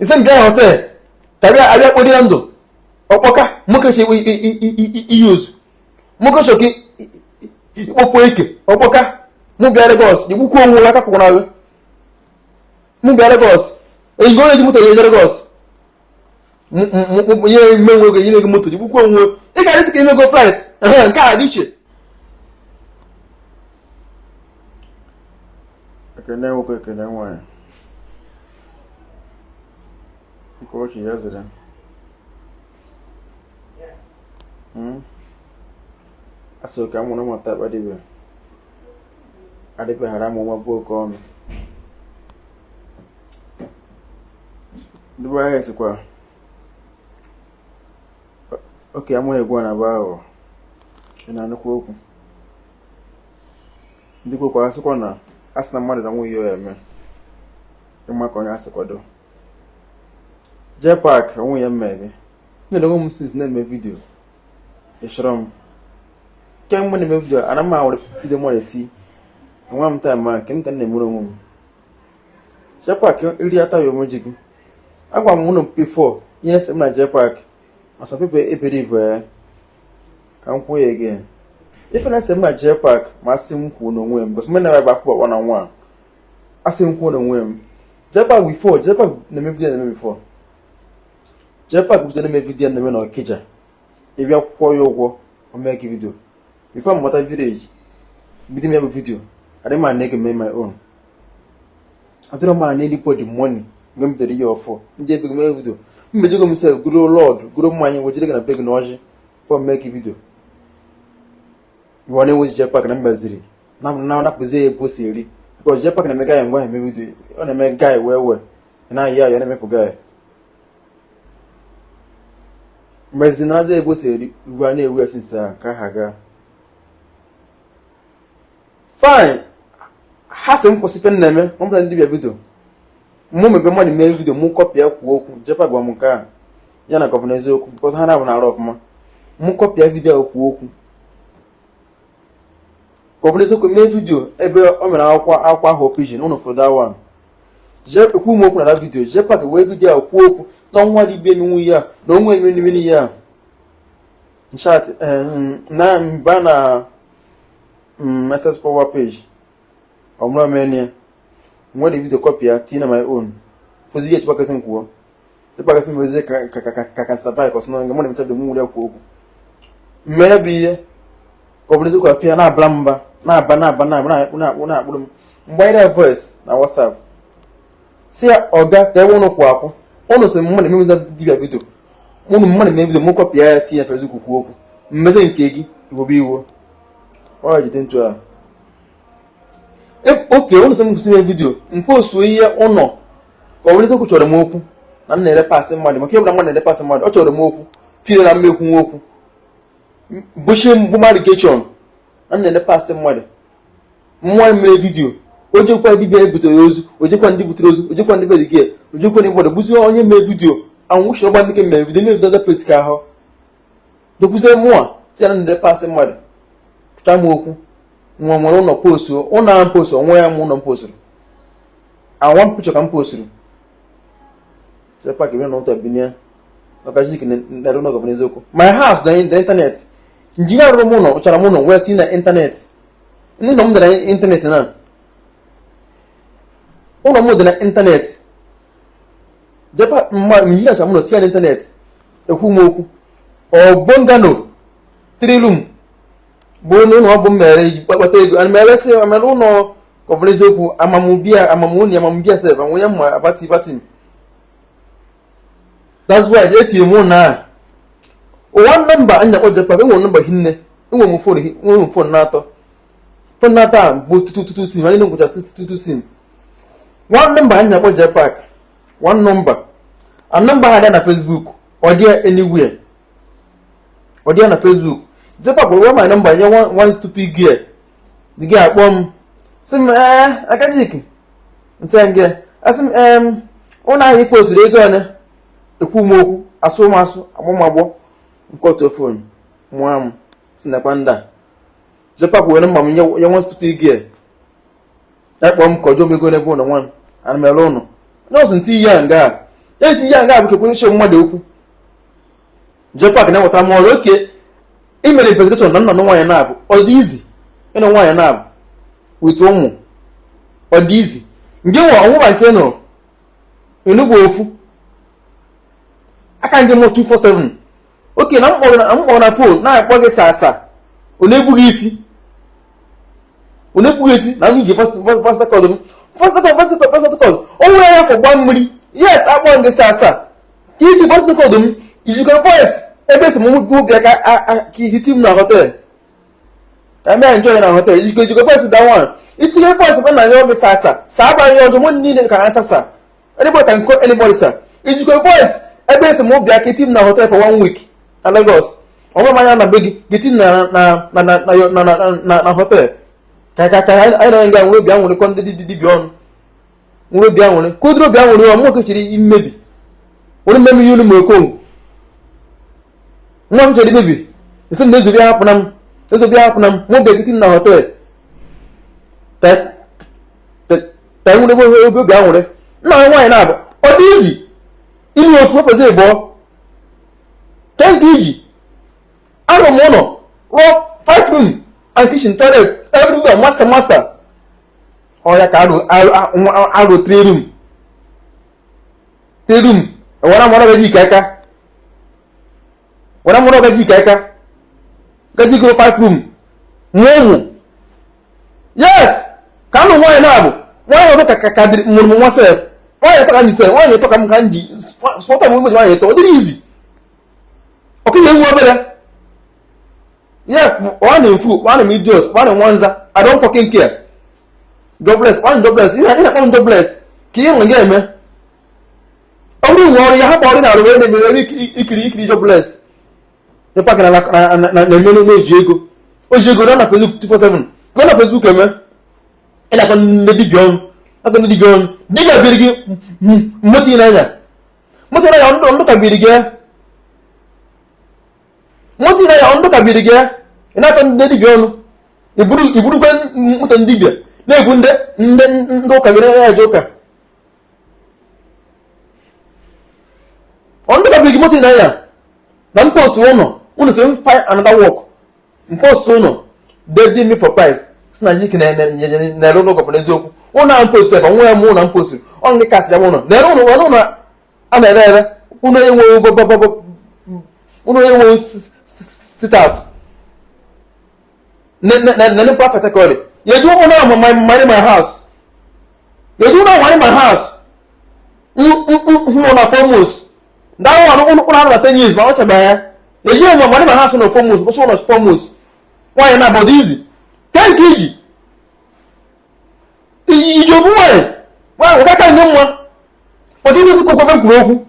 Isi m gaa hotel ka abịa abịa kporie ndụ ọkpọka nwoke iyuzu nwoke chọ ka ikpokwu ike ọkpọka mụ bịa Lagos igbukwu onwe aka pụkwara gị mụ bịa Lagos eyigo onye ji moto eje Lagos ihe ime nwe ego ihe ego moto igbukwu onwe ị ga adịsị ka imego flight nke a dị iche. Ekene nwoke, ekene nwaanyị, nke ọchị ya zere. A sị ka mụrụ nwata akpadibịa adịbeghara m nwa bụ oke ọnụ. Ndị be anyị sịkwa oke amụghị egwu na bụ aghụghọ. Ị na-anụkwa okwu ndị kwekwa asịkwa na asị na mmadụ na nwunye ya eme ịma ka onye asị kwado JPAC onwe ya mme gị na-edogo m since na-eme video ịchọrọ m kemgbe na-eme video ana m ahụrụ video mmadụ eti enwe m time ma nke m ka m na-emere onwe m. JPAC iri ataghị onwe ji gị agwa m ụnụ before ihe sị m na JPAC ma some people ebelieve ya ka m kwuo ya again. Ife na-ese m na JPAC ma asị m kwuo n'onwe m because mgbe na-ebe afọ ọkpọ na nwa asị m kwuo n'onwe m JPAC before JPAC na-eme video na-eme before JPAC bido na-eme video na-eme na Okija ịbịa kwụọ ya ụgwọ o mee gị video before m gbata village bido m ya bụ video adị m ana ego mee my own adịrọ m ana anybody money mgbe m bidoro ihe ọfọ ndị ebe mee video mmejego m sef goro lọd goro mmanya wejere gị na be gị na ọjị for make video iwe na-enwezi JPAC na mbaziri na napụzi ya ebe o si eri because JPAC na-eme guy ngwa eme video ọ na-eme guy wee wee na-ayị ayọ na-emepụ guy mgbe narazi ebe o si eri igwe a na-ewu ya since ahụ ka ha gaa fine. Ha sị m kwụsị ife m na-eme mapụta ndị bịa video mụ mebe mmadụ mee video mụ copy ya kwuo okwu JPAC gwa m nke a ya na gọvanọ eziokwu because ha na-abụ na-arụ ọfụma mụ copy ya video ahụ kwuo okwu gọvanọ eziokwu mee video ebe o mere akwụkwọ akwụkwọ ahụ pidgin ụnụ fụrụ that one ekwu m okwu na that video JPAC wee video ahụ kwuo okwu na nwa dibịa emenwu ya na onwe eme ya chat na mba na SS Power page ọmụrụ menie nwere video copy ya tinye na my own fụzi ihe chịkpakasị m kwuo chịkpakasị m wezie ka ka ka ka ka survive kọsị na nga mụ na-emecha mụ nwere kwuo okwu mme ya bụ ihe ka ọ bụrụ eziokwu afịa na-abara mba na-aba na-aba na-aba na-akpụ na-akpụ na-akpụrụ m mgbanyere voice na WhatsApp si ya ọga ka ebe ụnụ kwụ akwụ ụnụ sị mmadụ eme dibịa video ụnụ mmadụ eme video mụ copy ya tinye na Facebook kwuo okwu mmezi nke gị iwobe iwo ọ jide ntu a oke ụnụ sị m kwụsị ime video mpostu ihe ụnọ ka ọ bụrụ eziokwu chọrọ m okwu na m na-ere parts mmadụ maka ịbụla mmadụ na-ere parts mmadụ ọ chọrọ m okwu fire na mmekwu okwu bushie mbụ marigeshọn na m na-ere parts mmadụ mmụọ mere video o jekwa dibịa ebutere ozu o jekwa ndị butere ozu o jekwa ndị bedige o jekwa ndị gbọdọ gbuzie onye mee video anwụchi ọgba ndị mere video mee video pesi ka ahụ dokwuzie mụa si na na-ere parts mmadụ chụta m okwu nwa nwere ụlọ postu ụlọ ahụ postu onwe ya m ụlọ m posturu awa m picture ka m posturu JPAC ebe na ụtọ binye ọkachik na ụlọ gọvanọ eziokwu my house dị na internet injinia rụrụ m ụlọ rụchara m ụlọ nwee tinye na internet ndị nọ m dị na internet na ụlọ m dị na internet JPAC mma injinia chara m ụlọ tinye na internet ekwu m okwu ọ bungalow three room bụ n'ụlọ ọ bụ mere iji kpata ego ana mere sị mere ụlọ ka ọ bụrụ eziokwu amamubia amamuni amamubia sef anwụ ya mma abati bati that's why etinye m ụlọ a ụwa nọmba anya akpọ JPAC enwere nọmba hinne enwere m phone enwere m phone na-atọ phone na-atọ a bụ tutu tutu sim anyị na-egwuchasị tutu sim one nọmba anya akpọ JPAC one nọmba a nọmba ha dị na Facebook ọ dị anywhere ọ dị ya na Facebook JPAC gwara my number nye one stupid girl the girl akpọ m sị m ee Akajik nsị gị asị m ee ụlọ ahụ posturu ego one ekwu m okwu asụ m asụ agbọ m agbọ nke otu phone mụọ m si nakwa ndị a JPAC were mma m nye one stupid girl ya kpọọ m ka ọjọọ m ego n'ebe ụlọ nwa m ana m ere ụlọ nọọsụ ntị ihe a nga Ezi ya nga abụ kwesịrị mmadụ okwu. JPAC na-ewetara m ọrụ oke imere investigation na nna na nwaanyị na-abụ ọ dị izi ịnụ nwaanyị na-abụ with ụmụ ọ dị izi nke nwa ọnwụba nke nụrụ enugwu ofu aka nke mụ 247 oke na mkpọ na phone na-akpọ gị sasa ọ na-ebughị isi ọ na-ebughị isi na m ji voice record m voice record voice record voice record o nwere ya afọ gba mmiri. Yes, akpọ gị sasa ka iji voice record m ijikwa voice ebe si m bịa ka hiti m na hotel ka mee enjoy na hotel ijikwa voice that one itinye voice bụ na ya oge sasa sa abaghị ọjọọ mụ niile ka ha sasa anybody can call anybody sir. Ijikwa voice ebe si m bịa ka iti m na hotel for one week na Lagos ọnwa mmanya na be gị gị m na na na na na na na na hotel ka ka ka anyị na nga nwere obi anwụrị kọ ndị dibịa ọnụ nwere obi anwụrị ka ụdịrị obi anwụrị ọ mụ kechiri mmebi were mmemme ihe olu ma okongo nwa m chọrọ imebi isi m na-ezobi hapụ na m ezobi hapụ na m mụ ga-egiti m na hotel ta nwere ebe obi anwụrị nna m nwaanyị na-abụ ọ dị izi ime ofu ofezi ịbụọ tenki iji arụ m ụlọ rụọ 5 room and kitchen toilet everywhere master master ọ ya ka arụ 3 room 3 room wara mụrụ gaji ike aka wara mụrụ gaji ike aka gaji goro 5 room mụọ ụmụ. Yes, ka anụ nwaanyị na-abụ nwaanyị ọzọ ka ka dịrị mụrụ m nwa sef nwaanyị ịtọ ka m ji sef nwaanyị ịtọ ka m ka m ji sọta m nwaanyị ịtọ ọ dịrị izi ọkụ ihe nwa obere. Yes, one in fool, one in idiot, one in nwanza. I don't fucking care. Jobless, one jobless. Ị na-akpọ m jobless ka ihe nwe ga-eme ọ bụrụ nwe ọrụ ya hapụ ọrụ na-arụ wee na-emere ikiri ikiri jobless. JPAC na-eme n'oji ego oji ego na Facebook 247 ka ọ na Facebook eme ị na-akọ ndị dibịa ọnụ akọ ndị dibịa ọnụ dibịa biri gị moto ị n'anya moto ị n'anya ndụ ka biri gị moto ị n'anya ndụ ka biri gị ị na-akọ ndị dibịa ọnụ iburukwe moto ndị dibịa na-egwu ndị ndị ndị ụka gị na-eje ụka ọ ndụ ka biri gị moto ị n'anya na mpost ụlọ unu sị m find another work mpost ụlọ dedi me for price si na jik na-ere ụlọ gọpụ n'eziokwu ụlọ a mpost ka nwa ya mụ na mpost ọ ndị kasị ya ụlọ na-ere ụlọ ụlọ a na-ere ere ụlọ enweghị ụlọ enweghị sit out nene prophet kọrị yeju ụlọ ahụ money my house yeju ụlọ ahụ money my house nọ na 4 months that one ụlọ ahụ na 10 years ma ọ chaba ya yeju ụlọ money my house nọ 4 months bụsụ ụlọ 4 months nwaanyị na abọdụ izi ke nke iji iji ofu nwaanyị nwaanyị nwoke aka ndị mma ọtụ ndị kwekwe kwuru okwu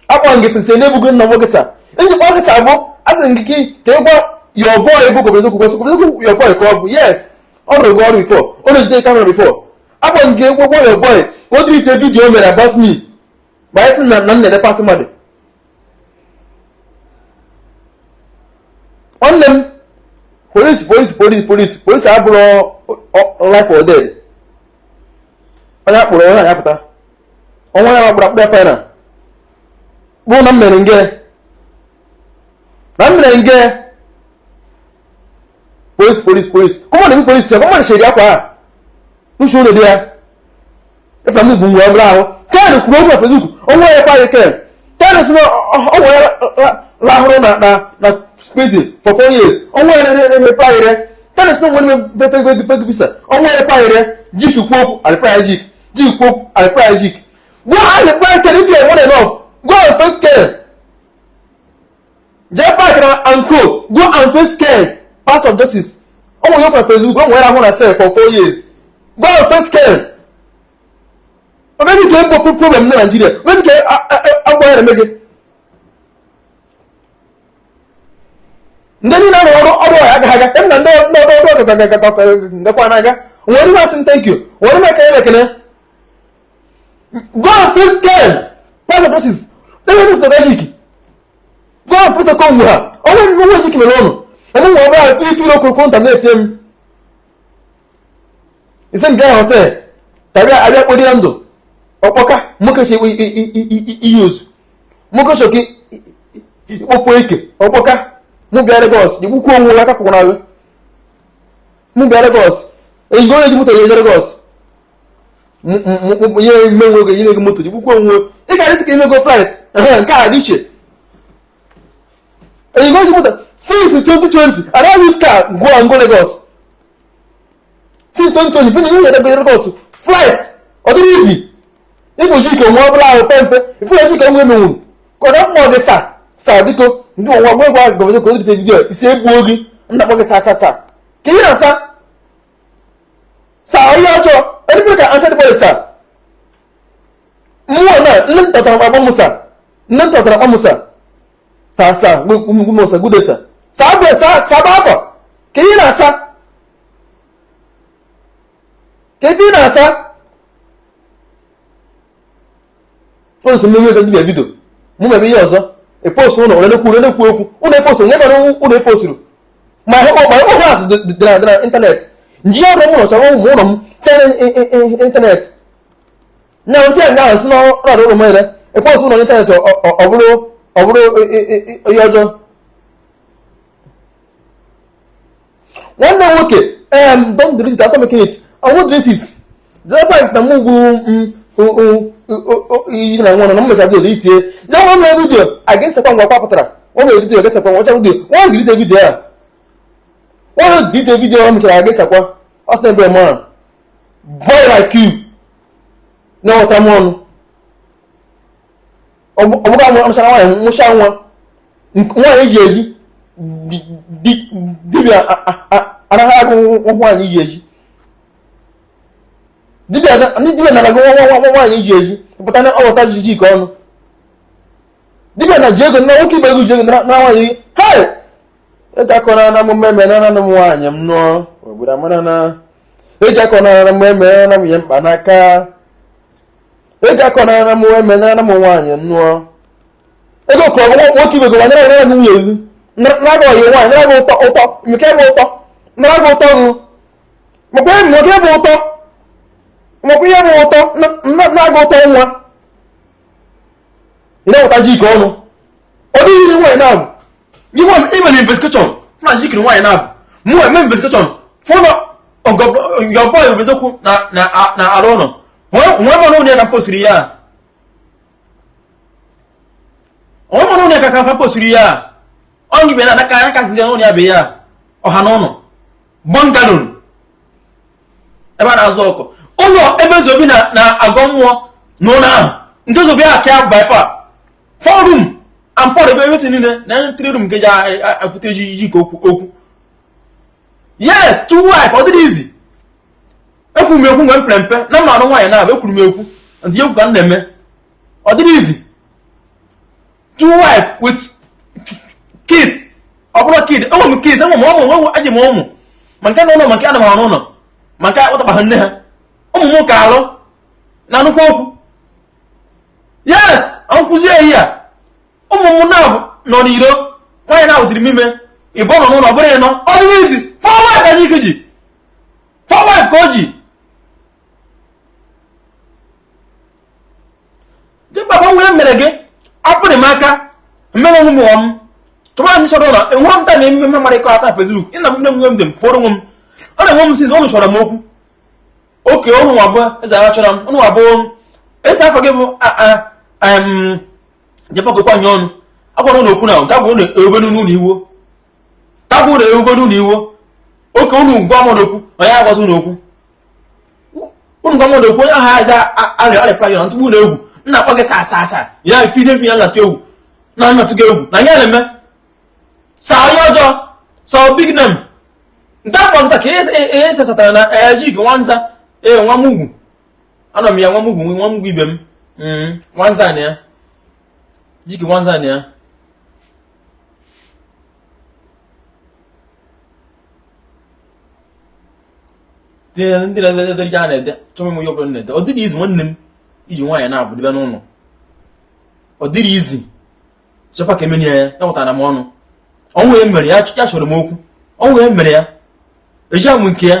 akpọ gị sị na-ebugo nna nwoke sa njikwa gị sa bụ asị gị ka ị gwa your boy bụ Kobezokwu Kobezokwu your boy ka ọ bụ yes ọ rụrụ gị ọrụ before ọ na-ejide camera before akpọ gị gwagwa your boy ka o dịrị ite video o mere about me ma anyị sị na m na-edepasị mmadụ nwanne m polisi polisi polisi polisi polisi abụrụ life or dead onye akpụrụ onye anyapụta ọnwa ya akpụrụ akpụrụ final bụ na m mere nge na m mere nge polisi polisi polisi kọmọdụ m polisi kọmọdụ shiri akwa a n'uche ụlọ dị ya efe m bụ nwe ọbụla ahụ ken kwuru okwu na Facebook ọnwa ya kwaghị ken ken si na ọnwa ya lahụrụ na na na prison for 4 years ọnwa ya reply ya ken si na onwe fake visa ọnwa ya reply ya jik kwuo okwu areply jik jik kwuo okwu areply jik. Go and reply Ken if you are more enough. Go and face Ken. JPAC na and co go and face Ken pass of justice ọnwa ya okwu na Facebook ọnwa ya rahụ na cell for 4 years. Go and face Ken. Omeji ka egbo problem na Nigeria omeji ka agba ya na-eme gị ndị niile arụ ọrụ ọrụ ọha agaghị aga em na ndị ọrụ ọrụ gakwa n'aga nwere ihe asị m thank you nwere m ekele ekele. Go and face Ken pass of justice ebe face Ogashiki go and face Okongwu ha onwe onwe jiki mere ụnụ eme nwe ọbụla ife ire okwu nta na-etie m isi m gaa hotel ka abịa abịa kporie ndụ Ọkpọka nwoke iyuzu nwoke chọrọ ka ịkpọpụ eke ọkpọka mụ bịa Lagos igbukwu onwe aka kwụkwara gị mụ bịa Lagos ejigo onye ji moto eje Lagos ihe ime nwe oge ihe gị moto jigbukwu onwe ị ga adịsị ka imego flight nke a dị iche ejigo ji moto since 2020 I don't use car go and go Lagos since 2020 finish you go Lagos flight ọ dịrị izi ịbụ chike nwa ọbụla ahụ pempe ifu ya chike nwa emenwuru ka ọ na mmụọ gị sa sa biko ndị ụwa gwa gwa gọvanọ ka o dịte vidiyo isi egbuo gị ndakpọ gị sa sa sa ka ị na-asa sa ihe ọjọọ anybody can answer anybody sa mmụọ na nne m tọtara akpa m sa nne m tọtara akpa m sa sa sa gwumosa gudesa sa bụ sa sa bụ afọ ka ị na-asa ka ebe ị na-asa ụlọ so mmemme dibịa bido mụ mebe ihe ọzọ epostu ụlọ ụlọ ekwu ụlọ ekwu okwu ụlọ epostu nye gara ụlọ eposturu ma ịhụ asụ dị na ịntanetị nji ọrụ m nọchara ụmụ ụlọ m tinye ịntanetị nya ntị ya nga ahụ si n'ọrụ ụlọ m ele epostu ụlọ ịntanetị ọ bụrụ ọ bụrụ ihe ọjọọ. Nwanne m nwoke don't delete it after making it. I won't delete it. Zero na mụ ugwu iyi na nwa na m mechara video itie ya nwa mere vidio a ga-esekwa ngwa kwa pụtara nwa mere vidio ga-esekwa nwacha vidio nwa delete vidio a nwa delete vidio ọ mechara ga-esekwa ọ sị na ebe mara boy like you na-aghọta m ọnụ ọ bụga mụchara nwaanyị mụcha nwa nwaanyị eji eji dibịa anaghị agụ nwaanyị iji eji dibịa ndị dibịa nara gị nwa nwaanyị iji eji pụta na ọghọta jiji ike ọnụ dibịa na ji ego na nwoke ibe ego ji ego na nwaanyị hei eji akọ na m mmemme na m nwaanyị m nụọ obodo amara na eji akọ na m mmemme na m ihe mkpa n'aka eji akọ na m mmemme na m nwaanyị m nụọ ego kọrọ nwoke ibe gị nara nara gị nwunye gị nara gị ọyị nwaanyị nara gị ụtọ ụtọ nke bụ ụtọ nara gị ụtọ gị makwa ihe bụ ụtọ makwa ihe bụ ụtọ nara gị ụtọ nwa ị na-awụta ji ike ọnụ ọ dịghị ihe nwaanyị na-abụ imere investigation na jikiri nwaanyị na-abụ mụ eme investigation fụnọ your boy eziokwu na arụ ụlọ nwe mmanụ ụlọ ya ka posiri ya onwe mmanụ ụlọ ya ka ka posiri ya ọ gị bịa na aka aka sizi ụlọ ya bụ ya ọha na ụlọ bungalow ebe a na-azụ ọkụ ụlọ ebe zobi na-agọ mmụọ n'ụlọ ahụ nke zobi ahụ ka by far 4 room and pod ebe everything niile na 3 room nke ji akwute ejiji ka okwu okwu yes 2 wife ọ dịrị izi ekwuru m ekwu mgbe m pere mpe na mma arụ nwaanyị na-abụ ekwuru m ekwu ndị egwu ka m na-eme ọ dịrị izi 2 wife with kids ọ bụrụ kid enwe m kids enwe m ụmụ enwe eji m ụmụ ma nke n'ụlọ ma nke ana m arụ ụlọ ma nke akpọtakpaghị nne ha ụmụ m ka alụ na nnukwu okwu yes nkụzi ehi a ụmụ m na-abụ nọ n'iro nwaanyị na-awụdịrị m ime ịbụ nọ n'ụlọ ọ bụrụ ịnọ ọ dịrị izi 4 wife ka jike ji 4 wife ka o ji jekpakọ nwunye mere gị apụrị m aka mmere onwe m ụwa m chọba ndị chọrọ ụlọ enwe m taa na eme mara ịkọ aka na Facebook ị na m nwe m dị m pụrụ onwe m ọ na-enwe m sizi ụnụ chọrọ m okwu oke ụnụ nwa bụ eze agha chọrọ m ụnụ nwa bụ esi afọ gị bụ jepakọkwa nye ọnụ agwara ụnụ okwu na nke bụ ụnụ ewube n'ụlọ iwo ka bụ ụnụ ewube n'ụlọ iwo oke ụnụ gwa mmadụ okwu onye agwazi ụnụ okwu ụnụ gwa mmadụ okwu onye ahụ aza arịa arịa ya na ntụgbu ụnụ egwu nna akpọ gị sa sa sa ya fide mfi ya nnatụ egwu na nnatụ gị egwu na ya na-eme sa onye ọjọọ sa big name nke akpọ gị sa ka ihe sasatara na ejik nwanza ee nwa m ugwu anọ m ya nwa m ugwu nwa m ugwu ibe m nwanza na ya jiki nwanza na ya ndị na-edere ya na-ede chọrọ m ihe ọbụla na-ede ọ dịrị izi nwanne m iji nwaanyị na-abụ dịbe n'ụlọ ọ dịrị izi chọkwa ka emeni ya ya wụtara m ọnụ ọnwụ ya mere ya chọrọ m okwu ọnwụ ya mere ya eji amụ nke ya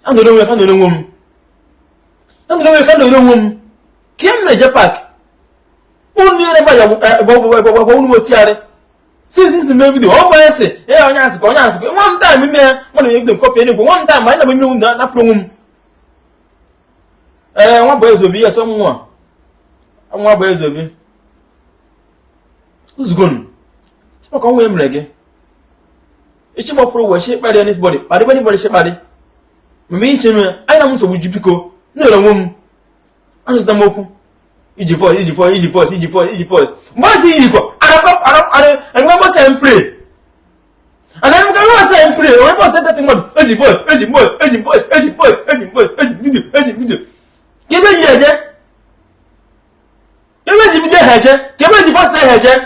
ya nọrọ onwe ya ka nọrọ onwe m ya Na ndụ ka ndụ onwe m ka m mere JPAC unu niile ebe ya gbagba unu motigharị since mee vidio ọ bụ ese ya onye asị ka onye asị nwa m taim ime ya nwa na vidio kọpị enigwe nwa m taim anyị na ime onwe m napụrụ onwe m. Ee, nwa bụ Ezeobi ya sọ nwa nwa bụ Ezeobi ozugonu maka ọnwa emere gị ichi gbafuru ụwa shi kparị anybody kparịba anybody shi kparị mgbe iche nụ ya anyị na m nsogbu ji biko na-ere onwe m achọzụta m okwu iji voice iji voice iji voice iji voice iji voice mgbe iji kwa anagba voice and play anagba voice and play onye voice tetete mmadụ eji voice eji voice eji voice eji voice eji voice eji video eji video ka ebe ji eje ka ebe ji video ha eje ka ebe ji voice ha eje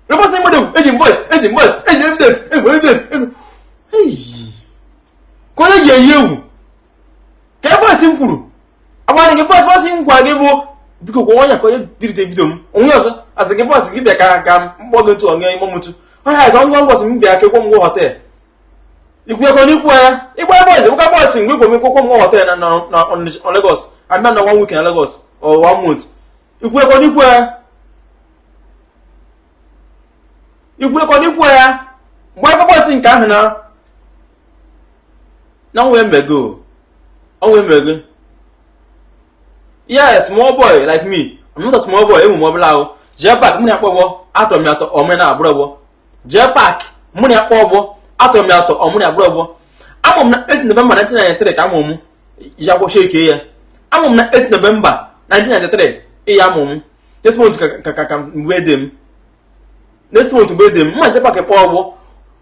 voice mmadụ eji voice eji voice eji evidence eji evidence ka onye ji eyi egwu ka ebe voice m kwuru agbara gị voice voice m gwa gị bụ biko kwa onye ka onye dirite vidio m onwe ọzọ asị gị voice gị bịa ka ka mkpọ gị ntụ onye ime mụtụ onye hazi ngwa ngwa sị m bịa ka ịkwọ m ụgwọ họtel ikwu ego n'ikwu ya ịgba voice ịgba voice mgbe igwe m ịkwụkwọ m ụgwọ họtel na na Lagos abịa na one week na Lagos or one month ikwu ego n'ikwu ya ikwu ego n'ikwu ya mgbe ego voice nke ahụ na na nwe mego onwe mego. Yes, small boy like me. I'm not a small boy. Emu mobile ahụ. JPAC mụ na-akpọ ọgbọ atọrọ m atọ ọmụ na abụrụ ọgbọ. JPAC mụ na-akpọ ọgbọ atọrọ m atọ ọmụ na abụrụ ọgbọ. Amụ m na 8 November 1993 ka amụ m ya kwụsị ike ya. Amụ m na 8 November 1993 iya amụ m. Next month ka ka ka mgbe dị m. Next month mgbe dị m mma JPAC kpọ ọgbọ.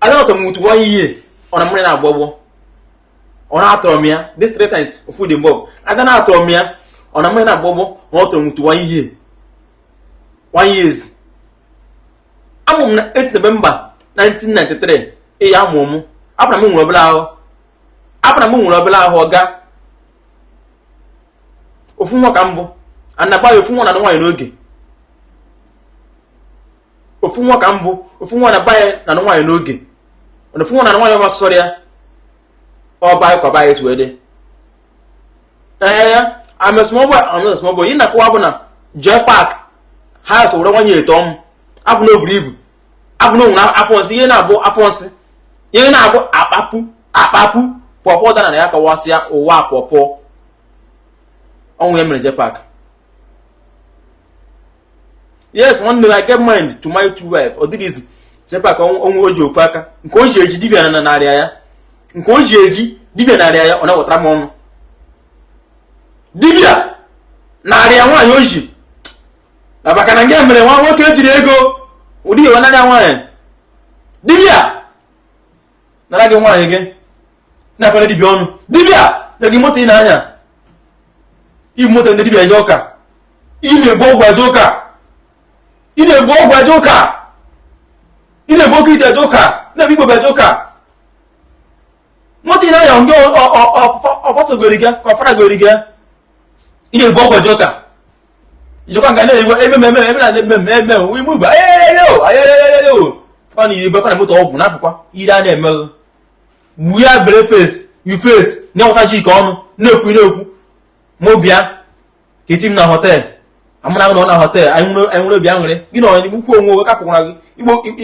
Adanọtọ m wutu one year ọ na mụ na-agba ọgbọ. Ọ na-atọrọ m ya this 3 times food involved. Ada na-atọrọ m ya ọ na mmanya na-agba ọgbọ na ọ tọrọ m wutu 1 year. 1 years. Amụ m na 8 November 1993 iya amụ m apụna m nwere obere ahụ apụna m nwere obere ahụ ọga ofu nwa ka mbụ anagba ya ofu nwa na nwaanyị n'oge ofu nwa ka mbụ ofu nwa na-agba ya na nwaanyị n'oge na ofu nwa na nwaanyị ọma sọrọ ya ọba anyị kwaba anyị wee dị. Ee, I'm a small boy, I'm not a small boy. Ị na-akọwa bụ na JPAC ha sowere nwanyị eto m abụ na oburu ibu abụ na onwere afọ nsị ihe na-abụ afọ nsị ihe na-abụ akpapụ akpapụ pọpọ dana na ya kọwasịa ụwa pọpọ ọnwụ ya mere JPAC. Yes, nwanne m I get mind to my two wife ọ dịrị izu JPAC ọnwụ o ji ofu aka nke o ji eji dibịa na narịa ya nke o ji eji dibịa narịa ya ọ na-wetara m ọnụ dibịa narịa nwaanyị o ji na maka na nke mere nwa nwoke ejiri ego ụdị iwe narịa nwaanyị dibịa nara gị nwaanyị gị na-akwara dibịa ọnụ dibịa na gị moto ị na-anya ibu moto ndị dibịa eje ụka ị na-ebu ọgwụ eje ụka ị na-ebu ọgwụ eje ụka ị na-ebu oke ite eje ụka na-ebu igbo eje ụka moto ị na-anya nke ọkpọsogori gị ka ọfaragori gị ị na-ebu ọgwụ eje ụka ijikwa nga na-ewe ebe eme eme na eme eme eme imuvu ayeyeyo ayeyeyo kwa na ibe kwa na moto ọgwụ na-apụkwa ire a na-eme gbuo ya bere face you face na-enweta ji ike ọnụ na-ekwu na-ekwu mụ bịa ka eti m na họtel amụna nọ na họtel anyị nwere obi aṅụrị gị na onye gbukwu onwe onwe kapụkwara gị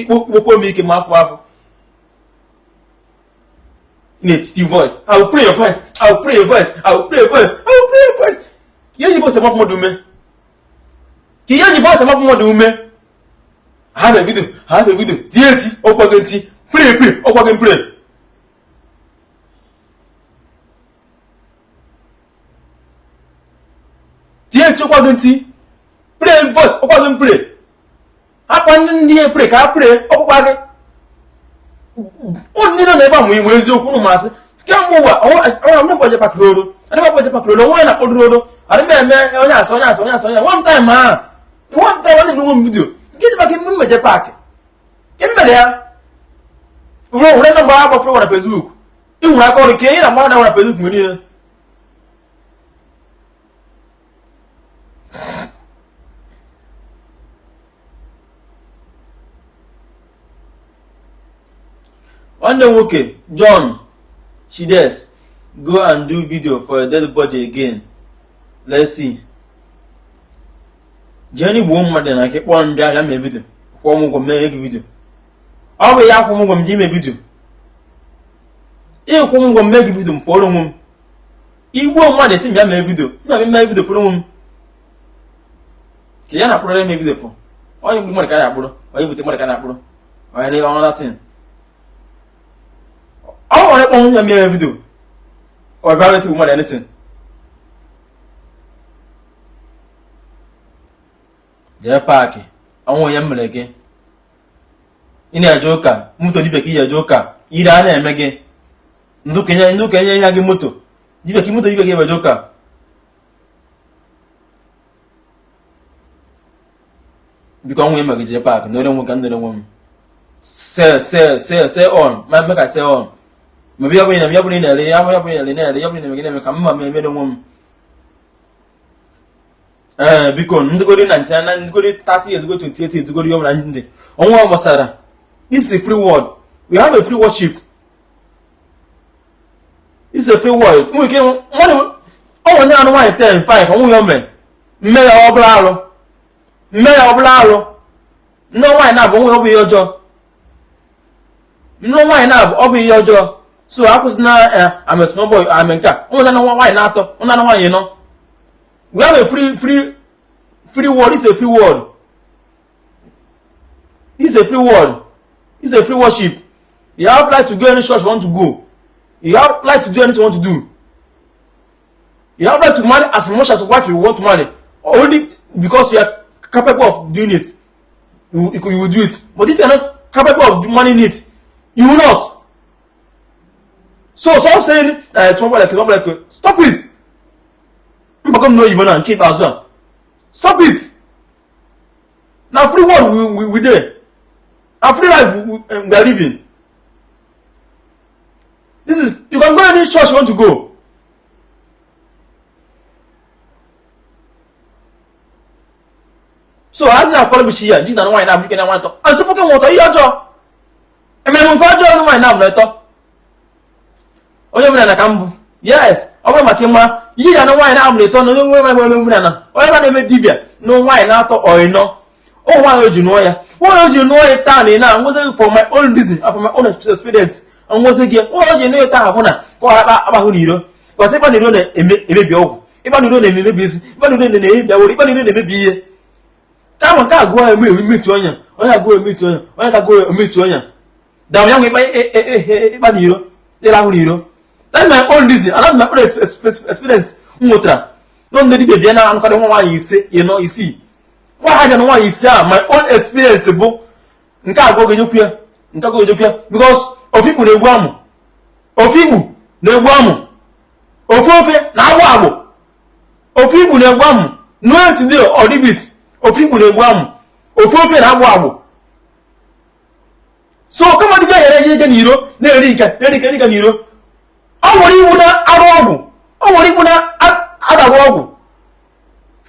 ikpokpo m ike ma afọ afọ na-etiti voice I will play your voice I will play your voice I will play your voice I will play your voice ihe ji voice amapụ mmadụ ume ka ihe ji voice amapụ mmadụ ume ha na-ebido ha na-ebido tie eti ọkwa gị ntị play play ọkwa gị play tie eti ọkwa gị ntị play voice ọkwa gị play akwa ndị ihe play ka ha play ọkpụkpa gị ụnụ niile na ebe a mụ inwe eziokwu ụnụ masị kemgbe ụwa ọnwa m mkpọje pakịrị oro adị m akpọje pakịrị oro onwe na-akpọdụrụ oro adị m eme onye asị onye asị onye asị onye one time a one time onye na-enwe m vidio nke ji maka mme mmeje paakị ke m mere ya ruo were nọmba agbafere ụwa na Facebook ị nwere aka ọrụ ka ị na-agbara na Facebook mgbe niile nwanne nwoke John Chides go and do video for a dead body again. Let's see. Jee n'igbo mmadụ na nke kpọọ m bịa bịa mee video, kwụọ m ụgwọ mee gị video. Ọ bụ ya akwụ m ụgwọ m ji ime video. Ịkwụ m ụgwọ m mee gị video, m pụọrọ onwe m. Igbuo mmadụ esi m bịa mee video, m na-abịa mee video pụrụ onwe m. Ka ya na-akpụrụ eme video fụ. Onye gburu mmadụ ka ya akpụrụ, onye bute mmadụ ka ya na-akpụrụ. Onye na ọnụ datin. Ọ nwere kpọọ m ya mee video. Ọ bịara esi mmadụ anything. Jee paakị, ọnwụ onye m mere gị. Ị na-eje ụka, moto dibịa ka ị eje ụka, ire a na-eme gị. Ndị okenye ya gị moto dibịa ka moto dibịa ka eje ụka. Biko ọnwụ onye mere gị jee paakị, nọrọ onwe ka m nọrọ onwe m. Sell, sell, sell, sell on, ma make I sell on. Ma bịa bụrụ na ya bụrụ na-ere ya bụrụ na-ere na-ere ya bụrụ na-eme gị na-eme ka mma m emere onwe m. Ee, biko ndịgori na nche na ndịgori 30 years ago, 28 years ago, yọbụla ndị ọnwa gbasara. This is a free world. We have a free worship. This is a free world. Nwere ike mmadụ ọ nwere anụ nwaanyị 10 5 ọnwụ ya ome mme ya ọbụla alụ, mme ya ọbụla alụ. Nne nwaanyị na-abụ onwe ọ bụ ihe ọjọọ. Nne nwaanyị na-abụ ọ bụ ihe ọjọọ. So akwụsịna I'm a small boy, I'm nke a. Ụmụ na nwaanyị na-atọ, ụmụ na nwaanyị nọ. We have a free, free, free world. It's a free world. It's a free world. It's a free worship. You have right to go any church you want to go. You have right to do anything you want to do. You have right to marry as much as wife you want to marry. Only because you are capable of doing it, you will do it. But if you are not capable of marrying it, you will not. So stop saying, stop it. Mbakọ m n'oyibo na nke ikpeazụ a. Stop it. Na free world we dey. Na free life we are living. This is, you can go any church you want to go. So a na-akwara bichi ya ji na nwaanyị na-abụ ike na nwaanyị tọ. And sị nwoke nwụtọ ihe ọjọọ. Emere nke ọjọọ na nwaanyị na-abụ na ịtọ. Onye omenala ka m bụ. Yes, ọ bụrụ maka ịma ihe ya na nwaanyị na-abụ na ịtọ na onye nwe onye omenala. Onye ma na-eme dibịa na nwaanyị na-atọ ọịnọ. Ụmụ nwaanyị o ji nụọ ya. Nwaanyị o ji nụọ ya taa na ị na ngozi for my own reason, for my own experience. Ngozi gị nwaanyị o ji nụọ ya taa ahụ na ka ọ akpahụ n'iro. Because ịkpa n'iro na-emebi ọgwụ. Ịkpa n'iro na-emebi isi. Ịkpa n'iro na-emebi aworo. Ịkpa n'iro na-emebi ihe. Kama nke agụọ ya emetu ọnya. Onye agụọ emetu ọnya. Onye ka agụọ emetu ọnya. Dam ya nwe ịkpa n'iro. Ịla ahụ n'iro. That's my own reason and that's my own experience. M nwetara. Na ndị dibịa bịa na anụkarị nwa nwaanyị ise ịnọ isii. Nwa ha ja na nwaanyị ise a, my own experience bụ nke agụọ ga-ejekwu ya. Nke agụọ ga-ejekwu ya. Because ofu ikpu na-egbu amụ. Ofu ikpu na-egbu amụ. Ofu ofe na-agbụ agbụ. Ofu ikpu na-egbu amụ. No today or leave it. Ofu ikpu na-egbu amụ. Ofu ofe na-agbụ agbụ. So kama dibịa nyere eje n'iro na-eri nke na-eri nke nke n'iro. Ọ nwere iwu na-arụ ọgwụ. Ọ nwere iwu na-adarụ ọgwụ.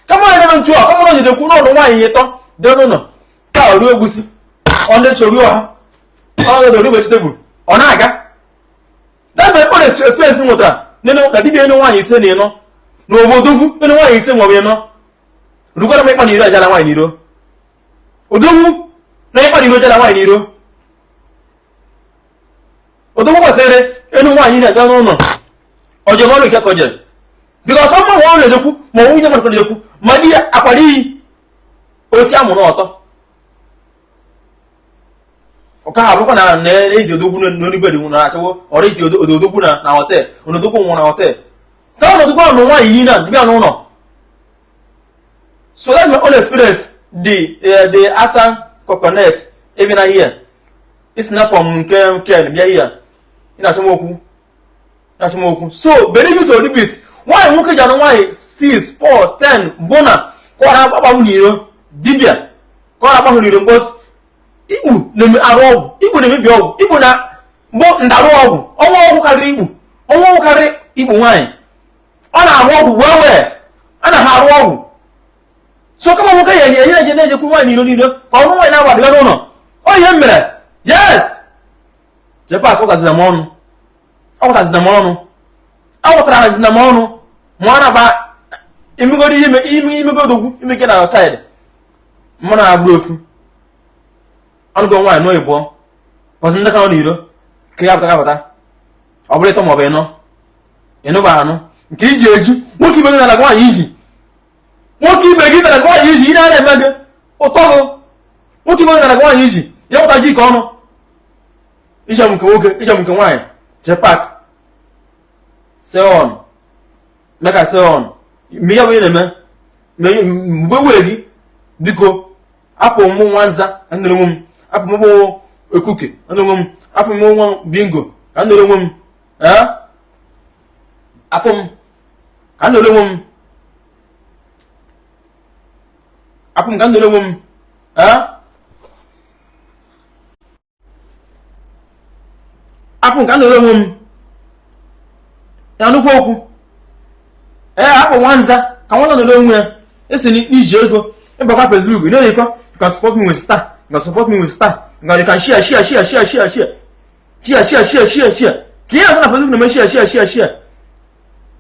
Kama anyị na ntu a, kama na ojidekwu n'ọnụ nwaanyị ịtọ dị n'ụlọ. Ka o ruo egusi. Ọ ndị chọrọ ọha. Ọ na-eri vegetable. Ọ na-aga. That's my own experience m nwetara. Nene na dibịa enu nwaanyị ise na ịnọ. N'obodo ugwu enu nwaanyị ise maọbụ ịnọ. Rukwara m ịkpa n'iro ajala nwaanyị n'iro. Odogwu na ịkpa n'iro ajala nwaanyị n'iro. Odogwu kwesịrị enu nwaanyị na-abịa n'ụlọ. Ọ jere ọrụ ike ka ọ jere. Because ọma nwa ọrụ ejekwu ma nwunye mmadụ ejekwu ma di ya akwara iyi oti amụrụ ọtọ. Ọka ha bụkwa na na-eji odogwu n'onibed na achọwo ọrụ iji odogwu na hotel odogwu nwụrụ na hotel. Ka ọ nọdụkwa na nwaanyị yi na dibịa n'ụlọ. So that's my own experience. The Asan coconut even here. It's not from nke Ken bịa here. Ị na-achọ m okwu. Na-achọ m okwu. So believe it or leave it. Nwaanyị nwoke ji anụ nwaanyị 6 4 10 bụ na ka ọ na-agbahụ n'iro dibịa ka ọ na-agbahụ n'iro mkposi. Ikpu na-arụ ọgwụ. Ikpu na-emebi ọgwụ. Ikpu na bụ ndarụ ọgwụ. Ọnwa ọgwụ karịrị ikpu. Ọnwa ọgwụ karịrị ikpu nwaanyị. Ọ na-arụ ọgwụ wee wee. A na ha arụ ọgwụ. So kama nwoke ya enye enye na-ejekwu nwaanyị n'iro n'iro ka ọnụ nwaanyị na-agba n'ụlọ. Ọ ihe m mere. Yes. Jepak ọgazina m ọnụ. Ọ gwatazina m ọnụ. Ọ gwatara m ọnụ. Ma ọ na-agba Imegoro ihe ime imegoro odogwu ime na side. Mụ na agbụ ofu. Ọnụgo nwaanyị nụọ ịbụọ. Kọzi ndị ka nọ n'iro. Ka ya pụta pụta. Ọ bụrụ ịtọ maọbụ ịnọ. Ịnụba anụ. Nke iji eji. Nwoke ibe gị nara nwaanyị iji. Nwoke ibe gị nara nwaanyị iji. Ị na-eme gị. Ụtọ gị. Nwoke ibe gị nara nwaanyị iji. Ya pụta ji ka ọnụ. Ije m nke nwoke, ije m nke nwaanyị. Jepak. Seon. Meka seon. Mgbe ya bụ ihe na-eme. Mgbe wee gị. Biko. Apụ mụ nwa nza ka m nọrọ onwe m. Apụ mụ bụ ekuke ka m nọrọ onwe m. Apụ mụ nwa bingo ka m nọrọ onwe m. Ee? Apụ m ka m nọrọ onwe m. Apụ m ka m nọrọ onwe m. Ee? Apụ m ka m nọrọ onwe m. Ya nnukwu okwu. Ee, apụ nwa nza ka nwa nza nọrọ onwe ya. Esi n'iji ego ịgbakwa Facebook na-eyikọ. You can support me with star. You can support me with star. You can share, share, share, share, share, share. Share, share, share, share, share. Ka ihe na-achọ na Facebook na-eme share, share, share, share.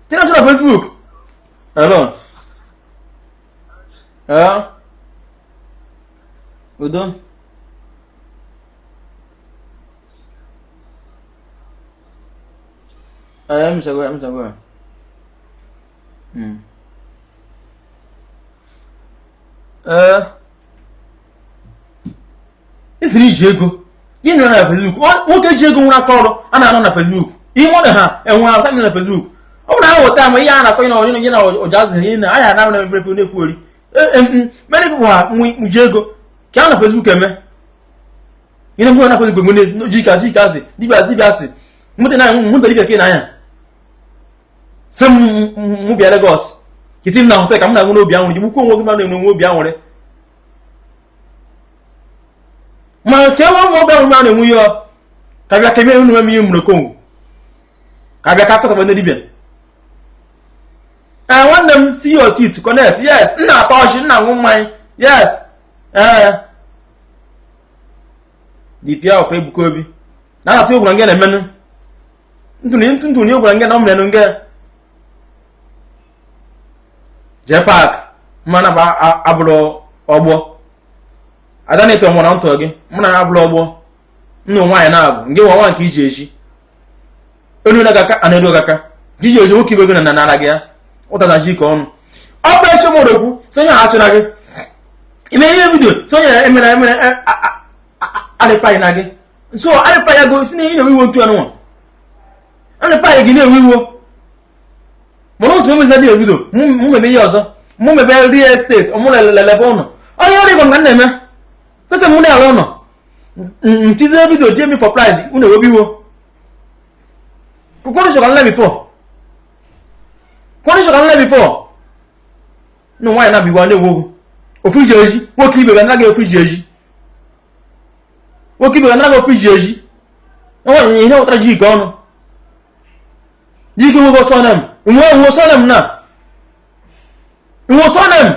Ka ihe na-achọ na Facebook. Hello. Ee. Udo. Ee, emechago ya, emechago ya. Ee. Isiri iji ego. Gị nọ na Facebook. Nwoke ji ego nwere aka ọrụ a na-anọ na Facebook. Ihe ọ dị ha enwe aka na Facebook. Ọ bụrụ na ha weta ama ihe a na-akọ na onye na ụja azịrị ihe na anya na na-emepe na-ekwu ori. Many people ha nwe ji ego ka a na Facebook eme. Ihe na-ekwu na Facebook nwere ji ka ji ka asị dibịa dibịa asị. Mụta na mụta dibịa ka ị na-anya. Sị m bịa Lagos. Kiti m na hotel ka m na-enwe n'obi anwụrị. Jigbukwa onwe gị ma na-enwe obi anwụrị. Ma nke nwe nwe obi anwụrị ma na-enwe ihe ka bịa ka eme unu eme ihe mụrụ kongo. Ka bịa ka akọtaba ndị dibịa. Ee, nwanne m see your teeth connect. Yes, m na-ata ọchị, m na-aṅụ mmanya. Yes. Ee. Dipịa ọkwa Ebuka Obi. Na na-atụ egwu na nge na-emenụ. Ntụnụ ntụnụ egwu na nge na ọ merenụ nge. Jee park mmanụ bụ abụrụ ọgbọ. Ada na-eto nwara ntọ gị, mụ na ha abụrụ ọgbọ. Nna nwaanyị na-abụ, nge nwa nwa nke iji eji. Enu na gaka ana eru gaka. Iji eji nwoke ibe gị na nara gị ya. Ụtaza ji ka ọnụ. Ọ bụ eche mụrụ okwu, sonye ha achụra gị. Ime ihe vidio, sonye emere emere arịpaghị na gị. So arịpaghị ya go si na ị na-ewe iwe otu anụnwa. Arịpaghị gị na-ewe iwe. Mana ụzọ emezi dị vidio, mụ mebe ihe ọzọ. Mụ mebe real estate, mụ lelebe ụlọ. Onye ọrụ igwe m ka m na-eme. Kwesị mụ na-alụ ụlọ. Ntizie vidio jee mi for price, unu ewebi iwe. Kọ́ni ṣọ̀kan ńlẹ̀ before. Kọ́ni ṣọ̀kan ńlẹ̀ before. Nụ nwaanyị na-abịa na-ewu ogwu. Ofu iji eji, nwoke ibe ga anaghị ofu iji eji. Nwoke ibe ga anaghị ofu iji eji. Nwaanyị ihe wetara ji ike ọnụ. Ji ike nwoke ọsọ nem. Nwe nwe ọsọ nem na. Nwe ọsọ nem.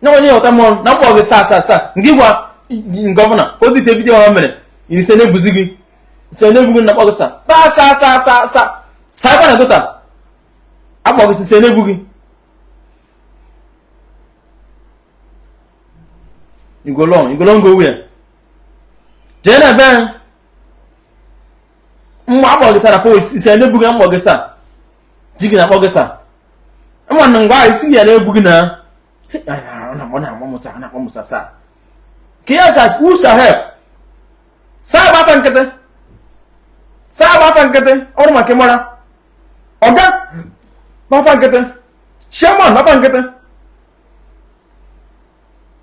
Na onye weta m ọnụ na mkpọ gị saa saa saa. Ngị gwa gọvanọ ka o bite vidiyo ha mere. Ise na-ebuzi gị. Ise na-ebu gị na mkpọ gị saa. Taa saa saa saa saa. Saa kwa na gota. Akpọ gị ise na-ebu gị. You go long, you go long go where? Jee na ebe mgbe akpọ gị saa na fo ise na-ebu gị mkpọ gị saa. Ji gị na akpọ gị saa. Mma na ngwa isi gị ya na-ebu gị na ọ na-akpọ musa na-akpọ musa saa. Ka ya sa who shall help? Saa bụ afa nkịtị. Saa bụ afa nkịtị ọrụ maka ịmara. Ọga bụ afa nkịtị. Chairman bụ afa nkịtị.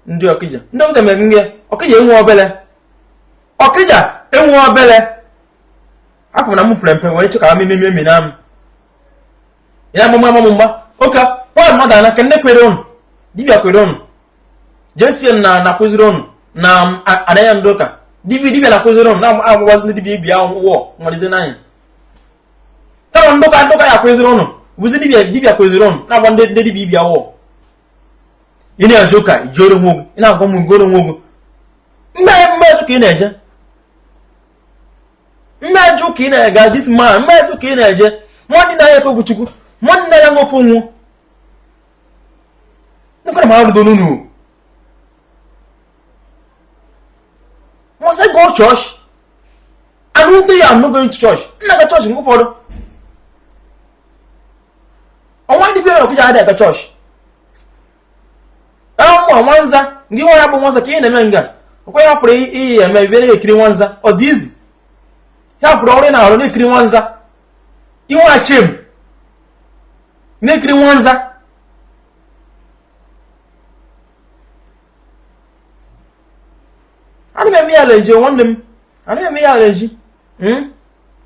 Ndị Ọkịja ndị Ọkịja mere nge Ọkịja enwe obele. Ọkịja enwe obele. Afọ na m pere mpe were chọ ka m meme emi na m. Ya mgba mgba mgba. Oke Paul mmadụ ana ka nne kwere ụnụ. Dibịa kwere ụnụ. Jesie na na-akụziri ụnụ na anaghị ndị ụka. Dibịa dibịa na-akụziri ụnụ na agbazi ndị dibịa ibi ahụ wụọ nwalize n'anya. Kama ndị ụka ndị ụka ya akụziri ụnụ bụzi dibịa dibịa kụziri ụnụ na-agba ndị dibịa ibi awụọ. Ị na-eje ụka ijere onwe gị, ị na-agwa m ngoro onwe gị. Mmejụ ka ị na-eje. Mmejụ ka ị na-aga this man, mmejụ ka ị na-eje. Nwanne na ya efe bụ Chukwu, nwanne ya nwofe nwu. Nkwere m arụdo n'unu. Must I go church? And who say I'm not going to church? M na-aga church mgbe ụfọdụ. Ọnwa ndị bịara ọkụja adịghị aga church. Ụmụ nwanza ndị nwa ya bụ nwanza ka ị na-eme nga ọkwa ya pụrụ iyi eme bịa na-ekiri nwanza ọ dị izi ya pụrụ ọrụ ị na-arụ na-ekiri nwanza inwe achem na-ekiri nwanza ana m eme ya aleji nwanne m ana m eme ya aleji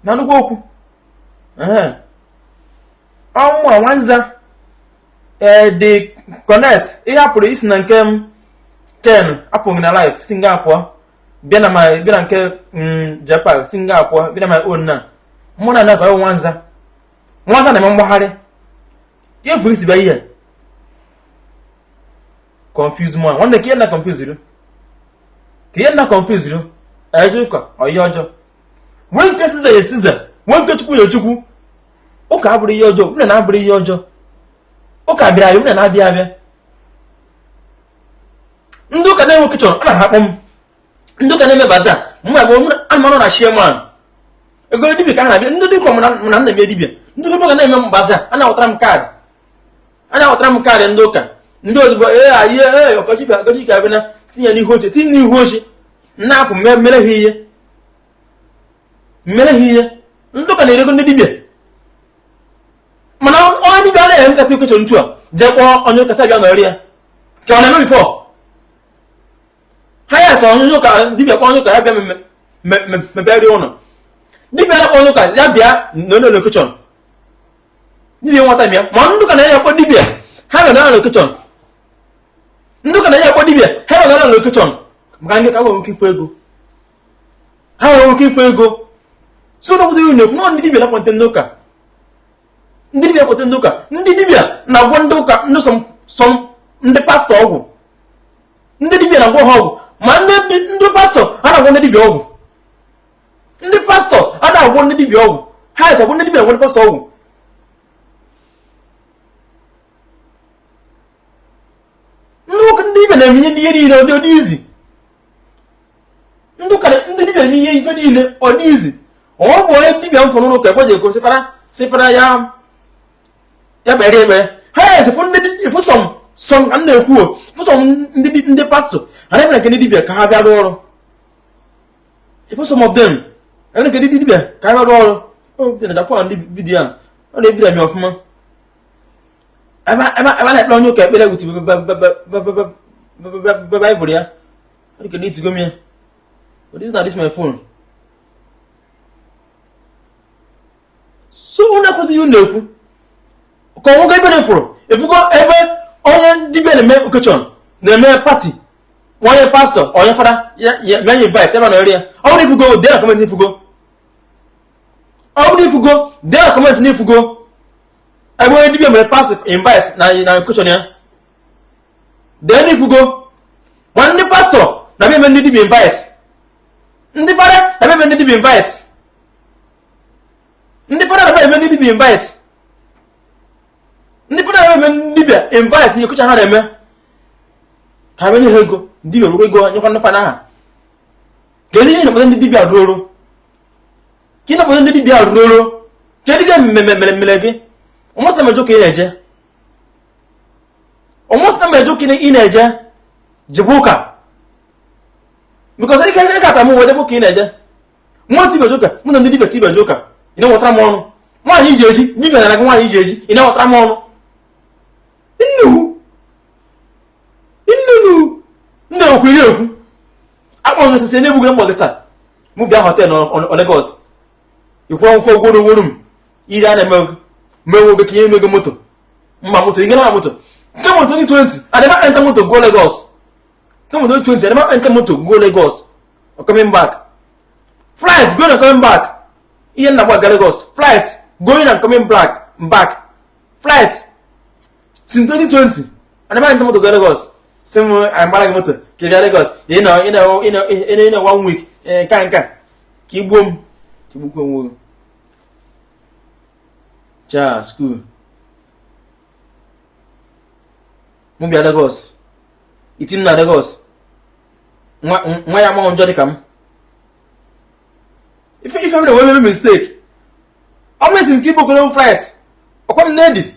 na nnukwu okwu ọnwụ nwanza dị connect ihe hapụrụ isi na nke m ken apụghị na life si nga apụọ bịa na my bịa na nke japan si nga apụọ bịa na my own na mụ na na nwanza nwanza na-eme mgbagharị ka efu isi bịa ihe confuse mụ nwanne ka ihe na confuse ru ka ihe na confuse ru eje ụka ọ ihe ọjọọ nwee nke siza ya siza nwee nke chukwu ya chukwu ụka abụrụ ihe ọjọọ nwunye na-abụrụ ihe ọjọọ ụka bịara abịa nwunye na-abịa abịa ndị ụka na-enwe chọrọ a na-akpọ m ndị ụka na-eme baza mụ na anụmanụ na chairman ego dibịa ka a na-abịa ndị dịka na nna eme dibịa ndị ụka na-eme m baza a na-awụtara m kaadị a na-awụtara m kaadị ndị ụka ndị ozugbo ee ayi ee ọkọchị ọkọchị ka abịa na tinye n'ihu oche tinye n'ihu oche na-apụ mere ha ihe mere ha ihe ndị ụka na-erego ndị dibịa mana onye dibịa anaghị eme nkata okecho ntu a jee kpọọ onye ụka sị abịa nọrọ ya ka ọ na-eme before ha ya sọ onye ụka dibịa kpọọ onye ụka ya bịa mebere ụlọ dibịa na-akpọ onye ụka ya bịa n'onye location dibịa nwata mịa ma ndị ụka na-enye akpọ dibịa ha bịa na location ndị ụka na-enye akpọ dibịa ha bịa na location maka ndị ka nwere ike ịfụ ego ha nwere ike ịfụ ego so na obodo na-ekwu na ndị dibịa na-akwante ndị ụka ndị dibịa akwante ndị ụka ndị dibịa na-agwọ ndị ụka ndị sọm ndị pastọ ọgwụ ndị dibịa na-agwọ ha ọgwụ ma ndị pastọ a na-agwọ ndị dibịa ọgwụ ndị pastọ a na-agwọ ndị dibịa ọgwụ ha esi ọgwụ ndị dibịa na-agwọ ndị pastọ ọgwụ ndị ụka ndị dibịa na-eme ihe niile ọ dị izi ndị ụka ndị dibịa na-eme ihe ife niile ọ dị izi ọ bụ onye dibịa m fụrụ n'ụka ekwe ji eko sịfara ya ya kpere ekpere ha ya esi fụ ndị fụ sọm sọm ka m na-ekwu o fụ sọm ndị pastọ ha na-emere nke ndị dibịa ka ha bịa rụọ ọrụ fụ some of them emere nke ndị dibịa ka ha bịa rụọ ọrụ o na jafọ ndị vidiyo a ọ na-ebido m ọfụma ebe a na-ekpere onye ụka ekpere wuti baịbụl ya ọ dị ka itigo m ya but this na this my phone so unu ekwesịghị unu ekwu ka ọnwụgo ebe na-efuru efugo ebe onye dibịa na-eme occasion na-eme party onye pastọ onye fada ya ya invite ebe na eri ya ọ bụrụ ifugo dee na comment ifugo ọ bụrụ ifugo dee na comment n'ifugo ebe onye dibịa mere pastọ invite na na occasion ya dee n'ifugo ma ndị pastọ na-abịa eme ndị dibịa invite ndị fada na-abịa eme ndị dibịa invite ndị fada na-abịa eme ndị dibịa invite ndị fada na-abịa eme ndị dibịa invite ihe kụcha ha na-eme ka ha nye ha ego dibịa ruru ego nyekwa ndị fada ha kedu ihe na-akpọta ndị dibịa rụrụ ka ị na-akpọta ndị dibịa rụrụ ka dibịa mere mere gị ọmụsị na mejọ ka ị na-eje ọmụsị na mejọ ka ị na-eje jebe ụka because ike ike ata m wee ka ị na-eje nwa otu ibeje ụka mụ na ndị dibịa ka ibeje ụka ị na-enwetara m ọnụ nwaanyị iji eji dibịa nara gị nwaanyị iji eji ị na-enwetara m ọnụ nnukwu nnunu ndị ekwu iri ekwu akpọrọ m sisi na-egbughị mkpọ gị taa mụ bịa hotel na Lagos ikwu akwụkwọ gworo gworo m iri a na-eme mewe oge ka ihe emego moto mma moto ị na moto kemgbe 2020 I never enter moto go Lagos kemgbe 2020 I never enter moto go Lagos or coming back flight going and coming back ihe nna gba Lagos flight going and coming back back flight since 2020 I never enter moto go Lagos sị m agbara gị moto ka ị bịa Lagos ị nọ ị nọ ị nọ ị nọ one week nka nka ka ị gbuo m ka igbukwa onwe gị chaa school Mụ bịa Lagos, iti m na Lagos, nwa ya amaghị njọ dịka m. Ife mere wee mere mistake. Ọ bụrụ esi m ka ibokoro m flight, ọkwa m na-edi,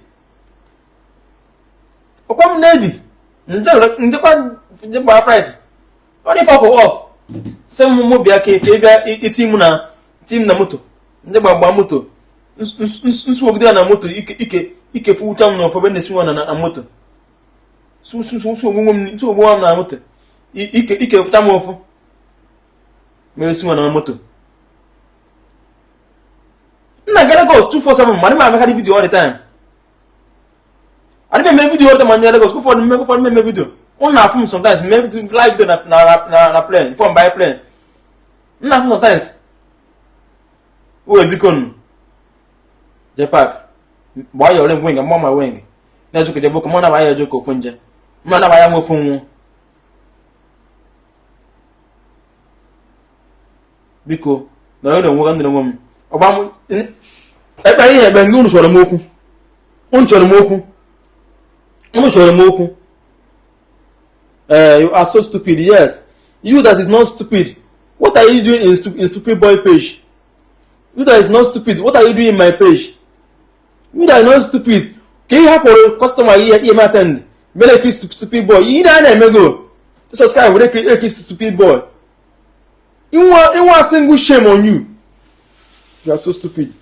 ọkwa m na-edi ndekwa njekwa flight. Ọ dị pọpụ ọp sị m mụ bịa ka ị bịa iti m na ti m na moto, ndị gbagba moto nsogide na moto ike ike ike fụcha m na ụfọdụ na-esi nwa na moto nsogbu m na moto ike ike fụcha m ụfụ ma esi nwa na moto. M na-aga Lagos 247, ma adị m amekarị video all the time. Adị m eme video all the time. Ma nye Lagos ụfọdụ mme ụfọdụ mme video ụnụ na-afụ m sometimes mee live video na plane from by plane m na-afụ sometimes. Uwe biko nụ JPAC gbaa ya ore wing mgba ma wing na-eje ka jebe mụ na ya eje ka ofu nje mụ na ya nwe ofu nwụ. Biko na onwe ga ndịrị onwe m ọgba m ekpe ihe ekpe ndị unu chọrọ m okwu, unu chọrọ m okwu, unu chọrọ m okwu. You are so stupid. Yes, you that is not stupid, what are you doing in stupid boy page? You that is not stupid, what are you doing in my page? You that is not stupid, ka ị hapụrụ customer ihe ihe attend mere ekiri stupid boy. Ihe a na-emego subscribe were ekiri stupid boy. Inwe a single shame on you. You are so stupid.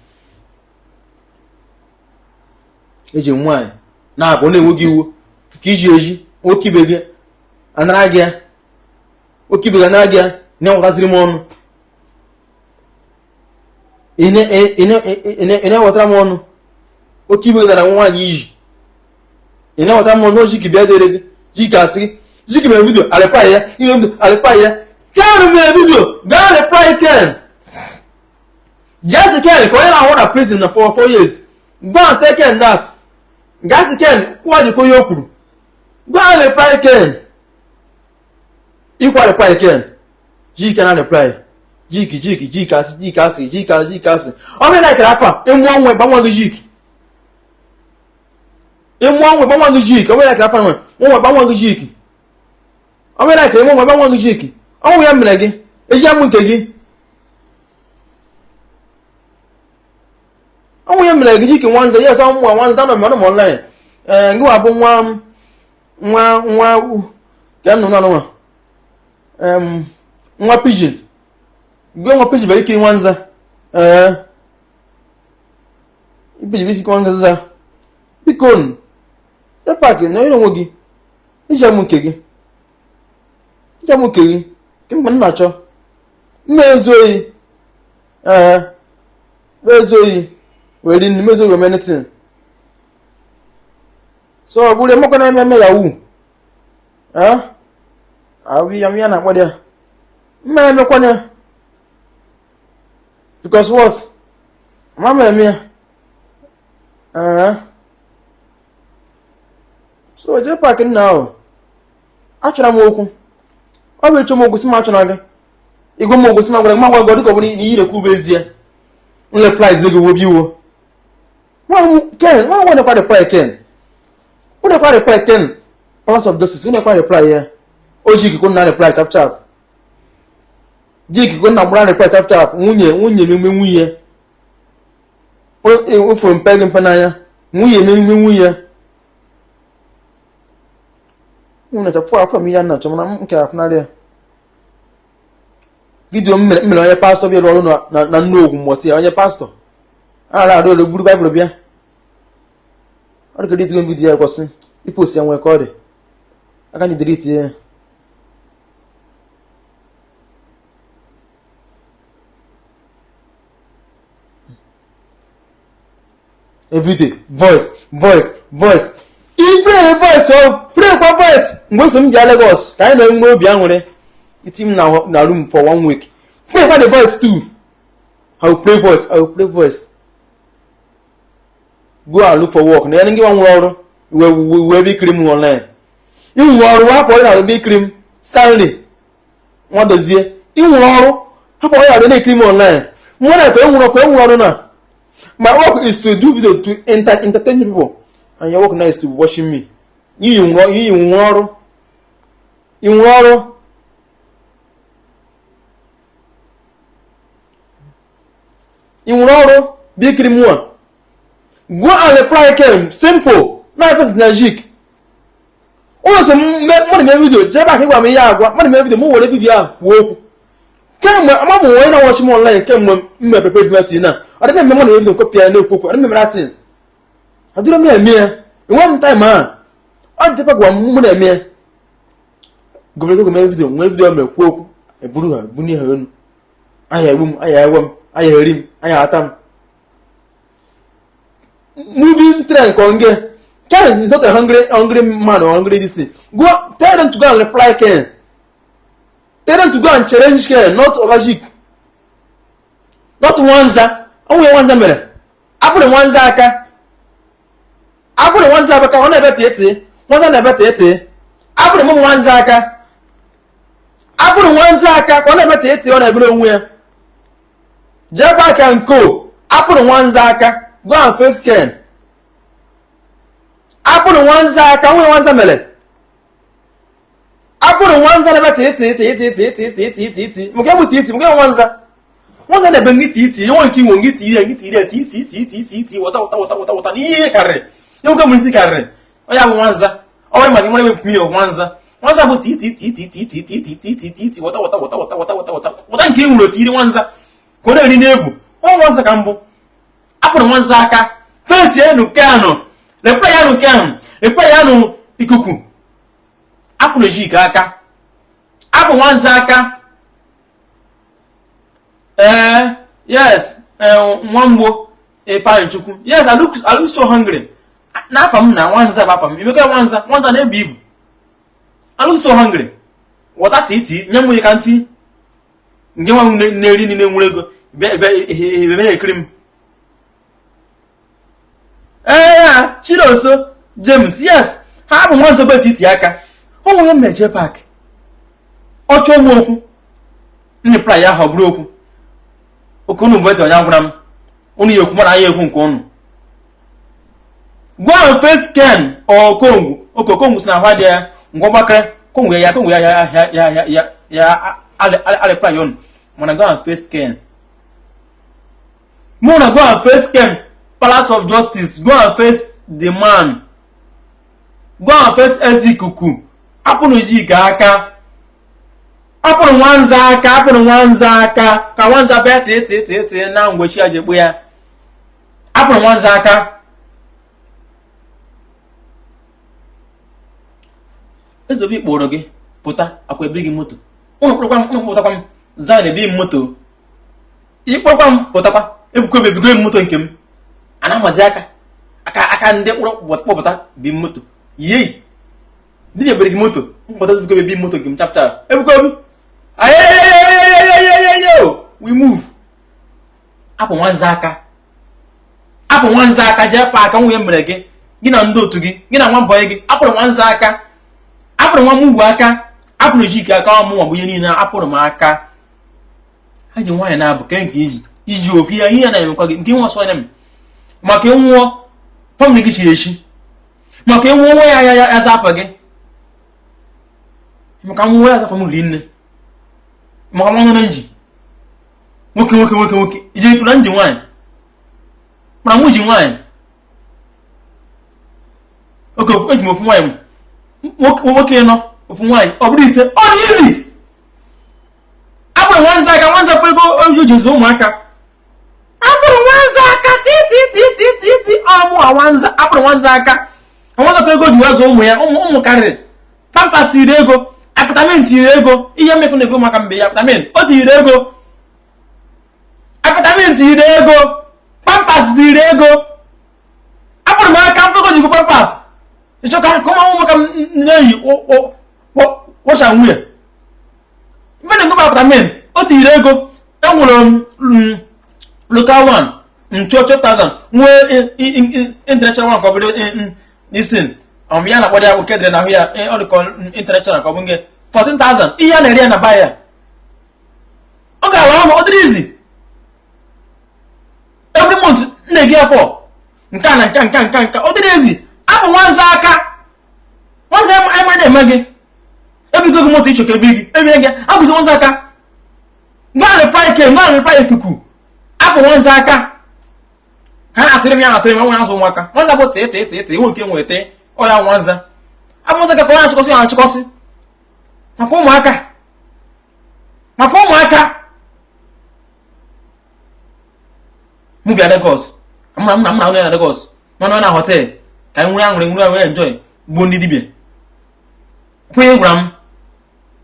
Eji nwaanyị na-abụ na-enwe gị iwu nke iji eji nwoke ibe gị anara gị ya, nwoke ibe gị anara gị ya, na-enwetaziri m ọnụ, ị na-ewetara m ọnụ. Oke ibe gị nara nwaanyị iji ị na-ewetara m ọnụ. Oji ka bịa dere gị ji ka asị gị ji ka mere video areply ya, ime video areply ya. Ken mere video gaa reply Ken. Jesse Ken ka onye na-ahụ na prison na for 4 years. Go and tell Ken that. Gasị Ken kwuo ihe o kwuru. Go and reply Ken. Ịkwa reply Ken jike na reply jiki jiki jiki asị jiki asị jiki asị jiki asị. Ọ bụrụ na ikere afọ a ịmụọ nwa gbanwe gị jiki, ịmụọ nwa gbanwe gị jiki. Ọ bụrụ na ikere afọ nwa nwa gbanwe gị jiki. Ọ bụrụ na ikere ịmụ nwa gbanwe gị jiki. Ọnwụ ya mere gị eji amụ nke gị. Ọnwụ ya mere gị jiki nwanza. Yes, ọnwụ nwa nwanza nọ m online. Ee, gị nwa bụ nwa nwa nwa ka m nọ nwa nwa pidgin gị nwa pidgin bụ ike nwanza. Ee, pidgin bụ ike nwanza. Biko JPAC na onye onwe gị iji amụ nke gị, iji amụ nke gị kemgbe m na-achọ mma ezu oyi. Ee, ezu oyi were nri mezu oyi anything. So ọ bụrụ emekwa na eme yahoo. Ee, ahụ ya ya na-akpọ ya mma emekwana ya because what mama eme ya. Ee, so JPAC nna ahụ achọrọ m okwu. Ọ bụ ịchọ m okwu si m achọrọ gị ịgwa m okwu si m agwara m agwa gị dịka ọ bụrụ na iyi na-ekwu bụ ezie. M reply gị wobi iwo Ken nwa nwa nekwa reply Ken unekwa reply Ken Palace of Justice unekwa reply ya. O ji ikuku na reply chap chap ji ikuku na mgbara reply chap chap. Nwunye nwunye ememe nwunye ofuru mpe gị mpe n'anya nwunye ememe nwunye nwunye chafụ afọ m ihe na-achọ mana m nke afụnarị ya. Video m mere onye pastọ bịara ọrụ na nnogwu mbọsị ya onye pastọ a na-arụ ọrụ buru baịbụl bịa ọ dị ka editigo video ya kwụsị ipost ya nwee ka ọ dị aka ji delete ya. Everyday voice voice voice i play voice o play kwa voice. Mgbe so m bịa Lagos ka anyị na-enwe obi aṅụrị iti m na room for one week. Play kwa the voice too. I will play voice, I will play voice. Go and look for work na ya. Ndị nwa nwere ọrụ wee bụ ikiri m online. Inwe ọrụ hapụ ọrụ na-arụ ikiri m. Stanley nwa dozie inwe ọrụ hapụ ọrụ na-arụ na-ekiri m online. Mụ na ka enwere ọkụ enwere ọrụ na my work is to do video to entertain people and your work now is to be watching me. Iyi nwere ọrụ. Ị nwere ọrụ. Ị nwere ọrụ bụ ikiri mụa. Go and reply Ken. Simple. Na face na jik. Ụlọ sị mmadụ mee vidio jebe aka ịgwa m ihe agwa mmadụ mee vidio m were vidio ahụ kwuo okwu. Kemgbe ama m onye na-watch m online kemgbe m mepepe duati na ọ dịghị eme mmadụ mee vidio nkọpị ya na-ekwu okwu, adịghị m emere atin, adịrọ m eme ya, enwe m time ahụ. Ọ jekwa gwa m mụ na-eme ya gọvanọ mee vidio nwee vidio mere kwuo okwu, eburu ha bunye ha enu, anya egbu m, anya ewe m, anya eri m, anya ata m. Moving trend konge Ken is not a hungry man or hungry this thing. Go tell them to go and reply Ken. Tell them to go and challenge Ken, not Obajik, not Nwanza. Onwe Nwanza mere apụrụ Nwanza aka, apụrụ Nwanza aka, ọ na-ebe tete Nwanza na-ebe tete, apụrụ m Nwanza aka, apụrụ Nwanza aka ka ọ na-ebe tete, ọ na-ebere onwe ya. Jebe aka nko apụrụ Nwanza aka, go and face Ken. Apụrụ Nwanza aka, onwe Nwanza mere apụrụ Nwanza na-ebe tete tete tete tete tete maka egbu tete maka Nwanza. Nwanza na-ebe ngị titi nwe nke inwe ngị tiri ngị tiri titi titi titi wọta wọta wọta wọta wọta n'ihe karịrị ihe nwoke nwere isi karịrị ọ ya bụ Nwanza. Ọ nwere maka nwere wepụ ya Nwanza. Nwanza bụ titi titi titi titi titi titi wọta wọta wọta wọta wọta wọta wọta wọta nke nwere otiri Nwanza ka ọ na-eri n'egwu. Ọ Nwanza ka mbụ apụrụ Nwanza aka fesi enu nke ahụ lekwa ya nụ nke ahụ lekwa ya nụ ikuku apụrụ jik aka apụ Nwanza aka. Ee, yes, Nwamgbo Ifeanyị Chukwu, yes, I look so hungry. N'afọ m na Nwanza bụ afọ m imekọ Nwanza. Nwanza na-ebu ibu. I look so hungry. Wọta titi nye m ka ntị nke nwa m na-eri niile nwere ego ebe na-ekiri m. Ee, Chidoso James, yes, ha bụ Nwanza bụ titi aka. O nwere mmeje pak ọ chọọ nwe okwu nreply ya ahụ ọ bụrụ okwu oke unu bụ eze onye agwara m unu ya ekwu mara anya ekwu nke unu. Go and face Ken Okongwu. Oke Okongwu si na ahụ adịghị ya ngwa gbakere kongwu ya kongwu ya ya ya ya ya ya alịply ya unu mana go and face Ken. Mụ na go and face Ken, Palace of Justice, go and face the man. Go and face Ezikuku. Apụrụ jik aka, apụrụ Nwanza aka, apụrụ Nwanza aka ka Nwanza bịa tịtịtịtị na ngwechi ya jekpu ya. Apụrụ Nwanza aka. Ezeobi kpọrọ gị pụta akwa ebi gị moto. Ụnụ kpọrọkwa m, ụnụ kpọtakwa m zaa na ebi m moto. Ịkpọrọkwa m pụtakwa ebukwa ebe ebigo m moto nke m. A na-amazi aka aka aka ndị kpọpụta bi moto yei ndị ebere gị moto mkpọta ebuka ebi moto nke m chapchap ebuka obi ayeyeyeyeyeyeyo we move. Apụ Nwanza aka, apụ Nwanza aka jee pa aka nwunye mere gị gị na ndị otu gị gị na nwa mbọnyị gị. Apụrụ Nwanza aka, apụrụ nwa mugwu aka, apụrụ jike aka ọmụnwa bụ ihe niile apụrụ m aka. Ha ji nwaanyị na-abụ ke nke iji iji ofu ihe ihe na-emekwa gị nke nwa ọsọ m maka ịnwụọ family gị chiri echi maka ịnwụọ nwa ya ya ya aza gị maka nwa ya aza family nne maka nwa nọ na nji nwoke nwoke nwoke nwoke iji pụrụ na nji nwaanyị mana mụ ji nwaanyị oke eji m ofu nwaanyị nwoke nọ ofu nwaanyị ọ bụrụ ise ọ dị izi. Apụrụ Nwanza aka, Nwanza fụ ego o ji zụ ụmụaka. Apụrụ Nwanza aka tititititi ọmụ Nwanza apụrụ Nwanza aka. Nwanza fụ ego ji wee zụ ụmụ ya ụmụ karịrị pampas tiri ego apatamen tiri ego ihe mmekọ na ego maka mbe ya apatamen o tiri ego apatamen tiri ego pampas tiri ego. Apụrụ m aka mfego jikwa pampas ịchọ ka ụmụ ụmụaka m na-eyi wọsha nwunye mfe na ego apatamen o tiri ego. Enwere m local one 12,000 nwee international one ka ọ bụrụ nisin ya na-akpọ ya nke dịrị n'ahụ ya ọ dịka international ka ọ bụ nke 14,000 ihe a na-ere ya na ba ya ọ ga-ala ọnụ ọ dịrị izi every month na-egi afọ nke a na nka nka nka nka ọ dịrị ezi. Apụ Nwanza aka, Nwanza ama na-eme gị ebigo gị moto ịchọ ka ebi gị ebie gị abụzi nwanza aka gaa reply ke gaa reply ikuku apụ nwanza aka ka a na-atụrụ m ya na-atụrụ m nwa azụ ụmụaka nwanza bụ tị tị tị tị nwe nke nweta ọya nwanza abụ nwanza ka ọ na-achịkọsị ya na-achịkọsị maka ụmụaka maka ụmụaka mụ bịa Lagos m na m na na Lagos mana na hotel ka anyị nwere aṅụrị nwere aṅụrị enjoy gbuo ndị dibịa kwenye gwara m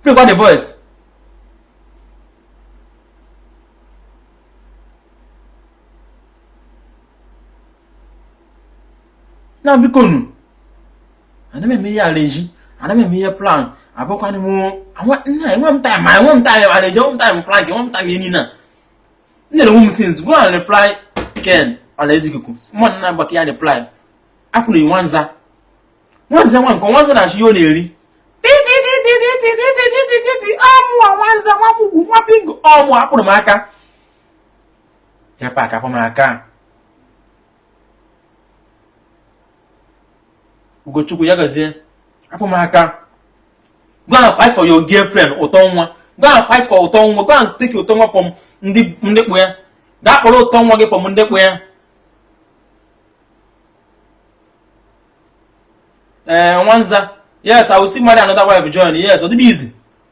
play the voice. Na biko nu ana m eme ihe arrange ana m eme ihe plan abụkwanụ m nna enwe m time enwe m time arrange enwe m time plan enwe m time ihe niile a nyere onwe m since go and reply Ken Alaezikuku mmadụ na-agbakọ ya reply apụrụ nwanza nwanza nwa nke nwanza na-achọ ihe ọ na-eri ọmụa nwanza nwa mugwu nwa bingo ọmụ apụrụ m aka japa aka apụ m aka Ugochukwu ya gazie apụ m aka go and fight for your girlfriend ụtọ nwa go and fight for ụtọ nwa go and take ụtọ nwa from ndị ndị kpụ ya gaa kpọrọ ụtọ nwa gị from ndị kpụ ya ee nwanza yes I will see marry another wife join yes ọ dịghị easy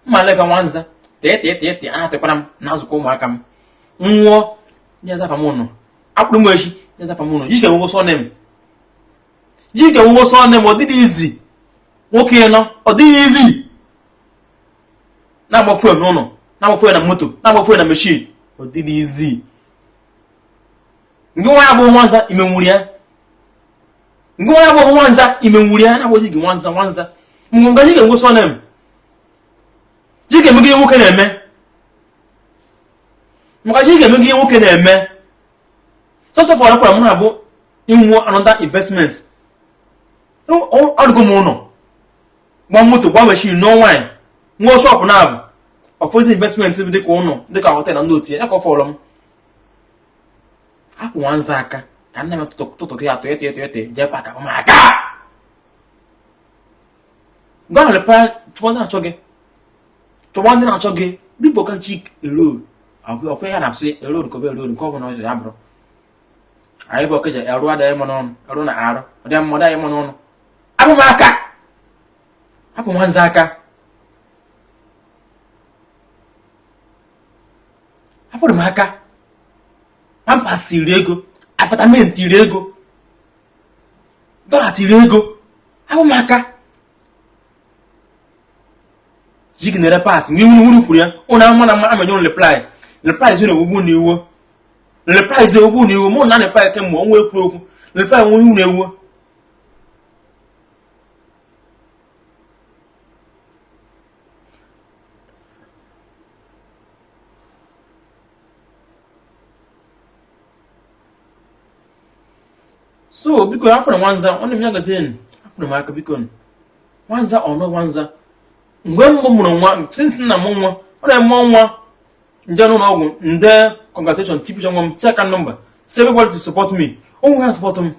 mma leba nwanza tee tee tee tee ana-atụkwara m na-azụkwa ụmụaka m nwụọ nye azafa m ụnụ akpụrụ m echi nye azafa m ụnụ jike nwụgo surname jike nwụgo surname ọ dịghị easy nwoke nọ ọ dịghị easy na-agba fuel n'ụlọ na-agba fuel na moto na-agba fuel na machine ọ dịghị easy ngị nwa ya bụ nwanza imenwuru ya ngị nwa ya bụ nwanza imenwuru ya na-agbazi gị nwanza nwanza mgbe ngaji ga-enwe surname ji ga-eme gị ihe nwoke na-eme maka ji ga-eme gị ihe nwoke na-eme sọsọ fọrọ fọrọ m na-abụ inwe another investment ọrụgo m ụlọ gba moto gba machine nụọ nwaanyị nwee shop na-abụ ọfọzi investment dịka ụlọ dịka hotel na ndị otu ya ka ọ fọrọ m hapụ nwanza aka ka nna m tụtụ gị atụ ete ete ete jee pak m aka gaa reply chụwa ndị na-achọ gị chụwa ndị na-achọ gị bifo ka chik alone ọkwa ya na-asị alone ka ọ bụ alone nke ọ bụla ọzọ ya bụrụ anyị bụ ọkịja arụ adịghị mma n'ọnụ arụ na arụ ọ dị mma adịghị mma n'ọnụ hapụ m aka hapụ nwanza aka hapụrụ m aka Pampers tiri ego apartment tiri ego dọla tiri ego hapụ m aka jig na-ere parts nwe iwu wuru kwuru ya ụna ama na mma amenye ụnụ reply reply zero ogbugbu na iwo reply zero ogbugbu na iwo mụ na reply kemgbe ọnwa ekwu okwu reply nwe iwu na ewu so biko hapụrụ nwanza nwanne m ya gazie hapụrụ m aka biko nwanza ọnụ nwanza mgbe m mụrụ nwa since nna m nwa ọ na-eme nwa nje n'ụlọ ọgwụ nde congratulation tipicha nwa m tie aka nọmba say everybody to support me onwe ya support m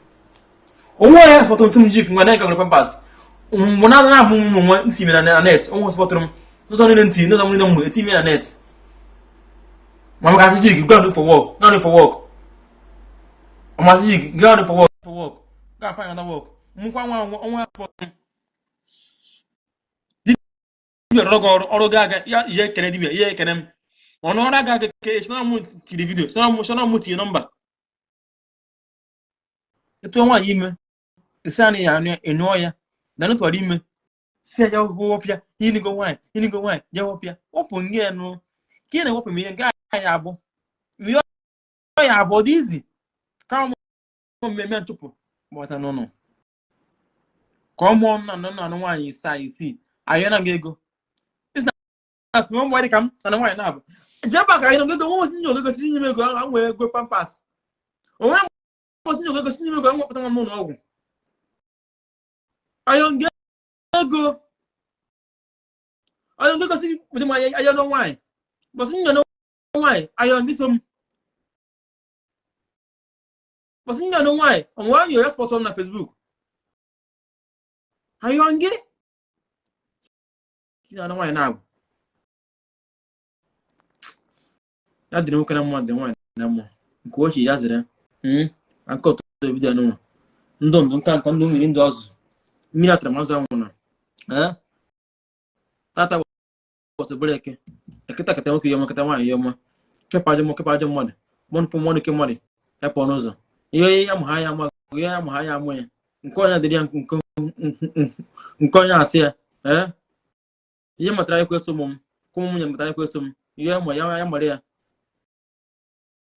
onwe ya support m si m jik nwa na-ega nwere Pampers mgbe na na-abụ m nwa ntị ime na net onwe supportụrụ m n'ụzọ niile ntị n'ụzọ niile mgbe eti ime na net ma maka asị jik go and look for work go and look for work ọmasị jik go and look for work for work go and find another work mụkwa nwa nwa ya support m dibịa rụrụ gị ọrụ ọrụ gị aga ya ihe ekene dibịa ihe ekene m ọnụ ọrụ aga aga ke sịna mụ tiri video sịna mụ tinye nọmba etu nwaanyị ime isi anyị ya anụ enụọ ya na tụwara ime si ya wọpịa inigo nwaanyị inigo nwaanyị je wọpịa wọpụ nge ya nụ ka ị na-ewepụ m ihe nke anyị abụ ihe ọ ya abụọ dị izi ka mụ mmemme nchụpụ gbata n'ụlọ ka ọ mụọ nna nna nna nwaanyị ise isii ayọ na gị ego mgbe dị ka m na nwaanyị na-abụ jeba ka anyị nọgide onwe nye ego tinye m ego a nwee ego Pampers onwe tinye ego tinye m ego nwepụta nwa m n'ụlọ ọgwụ ayọ nge ego ayọ nge gosi ụdị m ayọ nọ nwaanyị bọsị nye nọ nwaanyị ayọ ndị so m bọsị nye nọ nwaanyị onwe anyị ya support m na Facebook ayọ nge Ị na-anụ nwaanyị na-abụ ya dịrị nwoke na mma, dị nwaanyị na mma. Nke ochie ya zere nke ọtụtụ vidiyo anụnwa. Ndụ ndụ nka nka, ndụ mmiri, ndụ azụ. Mmiri atara m, azụ anwụrụ. Ee, tata ụbọchị bụrụ Eke. Eketa keta nwoke ihe ọma, keta nwaanyị ihe ọma. Kepụ ajọ mmụọ, kepụ ajọ mmadụ, mmụọ nke mmụọ nke mmadụ ya pụọ n'ụzọ. Ihe ya mụ ha ya ama, ihe ya mụ ha ya amụ ya. Nke onye dịrị ya, nke onye asị ya. Ee, ihe matara ekweso ụmụ m ka ụmụ m nye matara ekweso m. Ihe ya ya ya mara ya,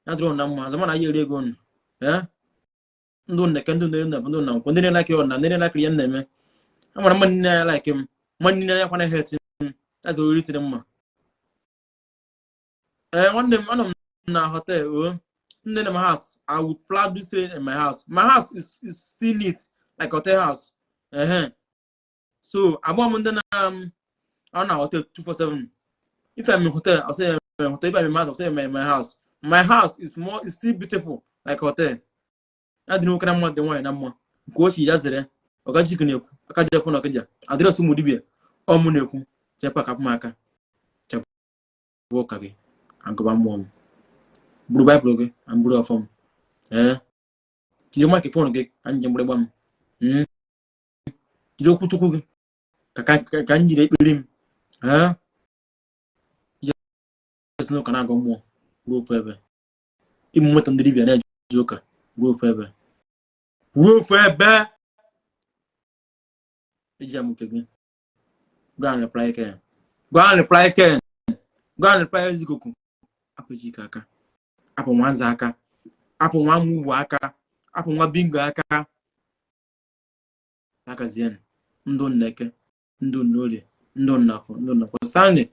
ya dụrụ na mma. Azama na ya eri ego unu. Ee, ndụ nneke, ndụ nne bụ ndụ na nkwụ. Ndị na-like ọ na ndị na-like ya na-eme a mara mma. Nne ya like m mma, nne ya kwana het m ya zoro ori tiri mma. Ee, nwanne m, anọ m na hotel o nne na my house. I will proudly say in my house, my house is still neat like hotel house. Ehe, so abụọ m ndị na ọ na hotel 247. If I'm in hotel, I'll say I'm in hotel. If I'm in my house, I'll say I'm in my house. My house is still beautiful like hotel. Ya dị nwoke na mma, dị nwaanyị na mma. Nke ochie ya zere. Ọgajik na-ekwu aka ji ọfụ na ọkịja address ụmụ dibịa ọmụ na-ekwu. Chepụ aka m aka, chepụ ụka gị, agụba mmụọ m, buru baịbụl gị na buru ọfọ m. Ee, jide microphone gị ka njem mgbịrịgba m. Jide okwu Chukwu gị ka m jiri ekpere m. Ee, ije ụka na-agọ mmụọ ruo ofu ebe. Ịmụ moto ndị dibịa na-eje ụka ruo ofu ebe, ruo ofu ebe. Eji am nke gị. Go and reply Ken, go and reply Ken, go and reply Ezikuku. Apụ Chike aka, apụ nwa nza aka, apụ nwa mugwu aka, apụ nwa bingo aka. Akazie ndụ nneke, ndụ nnorie, ndụ nnafọ, ndụ nnafọ. Stanley.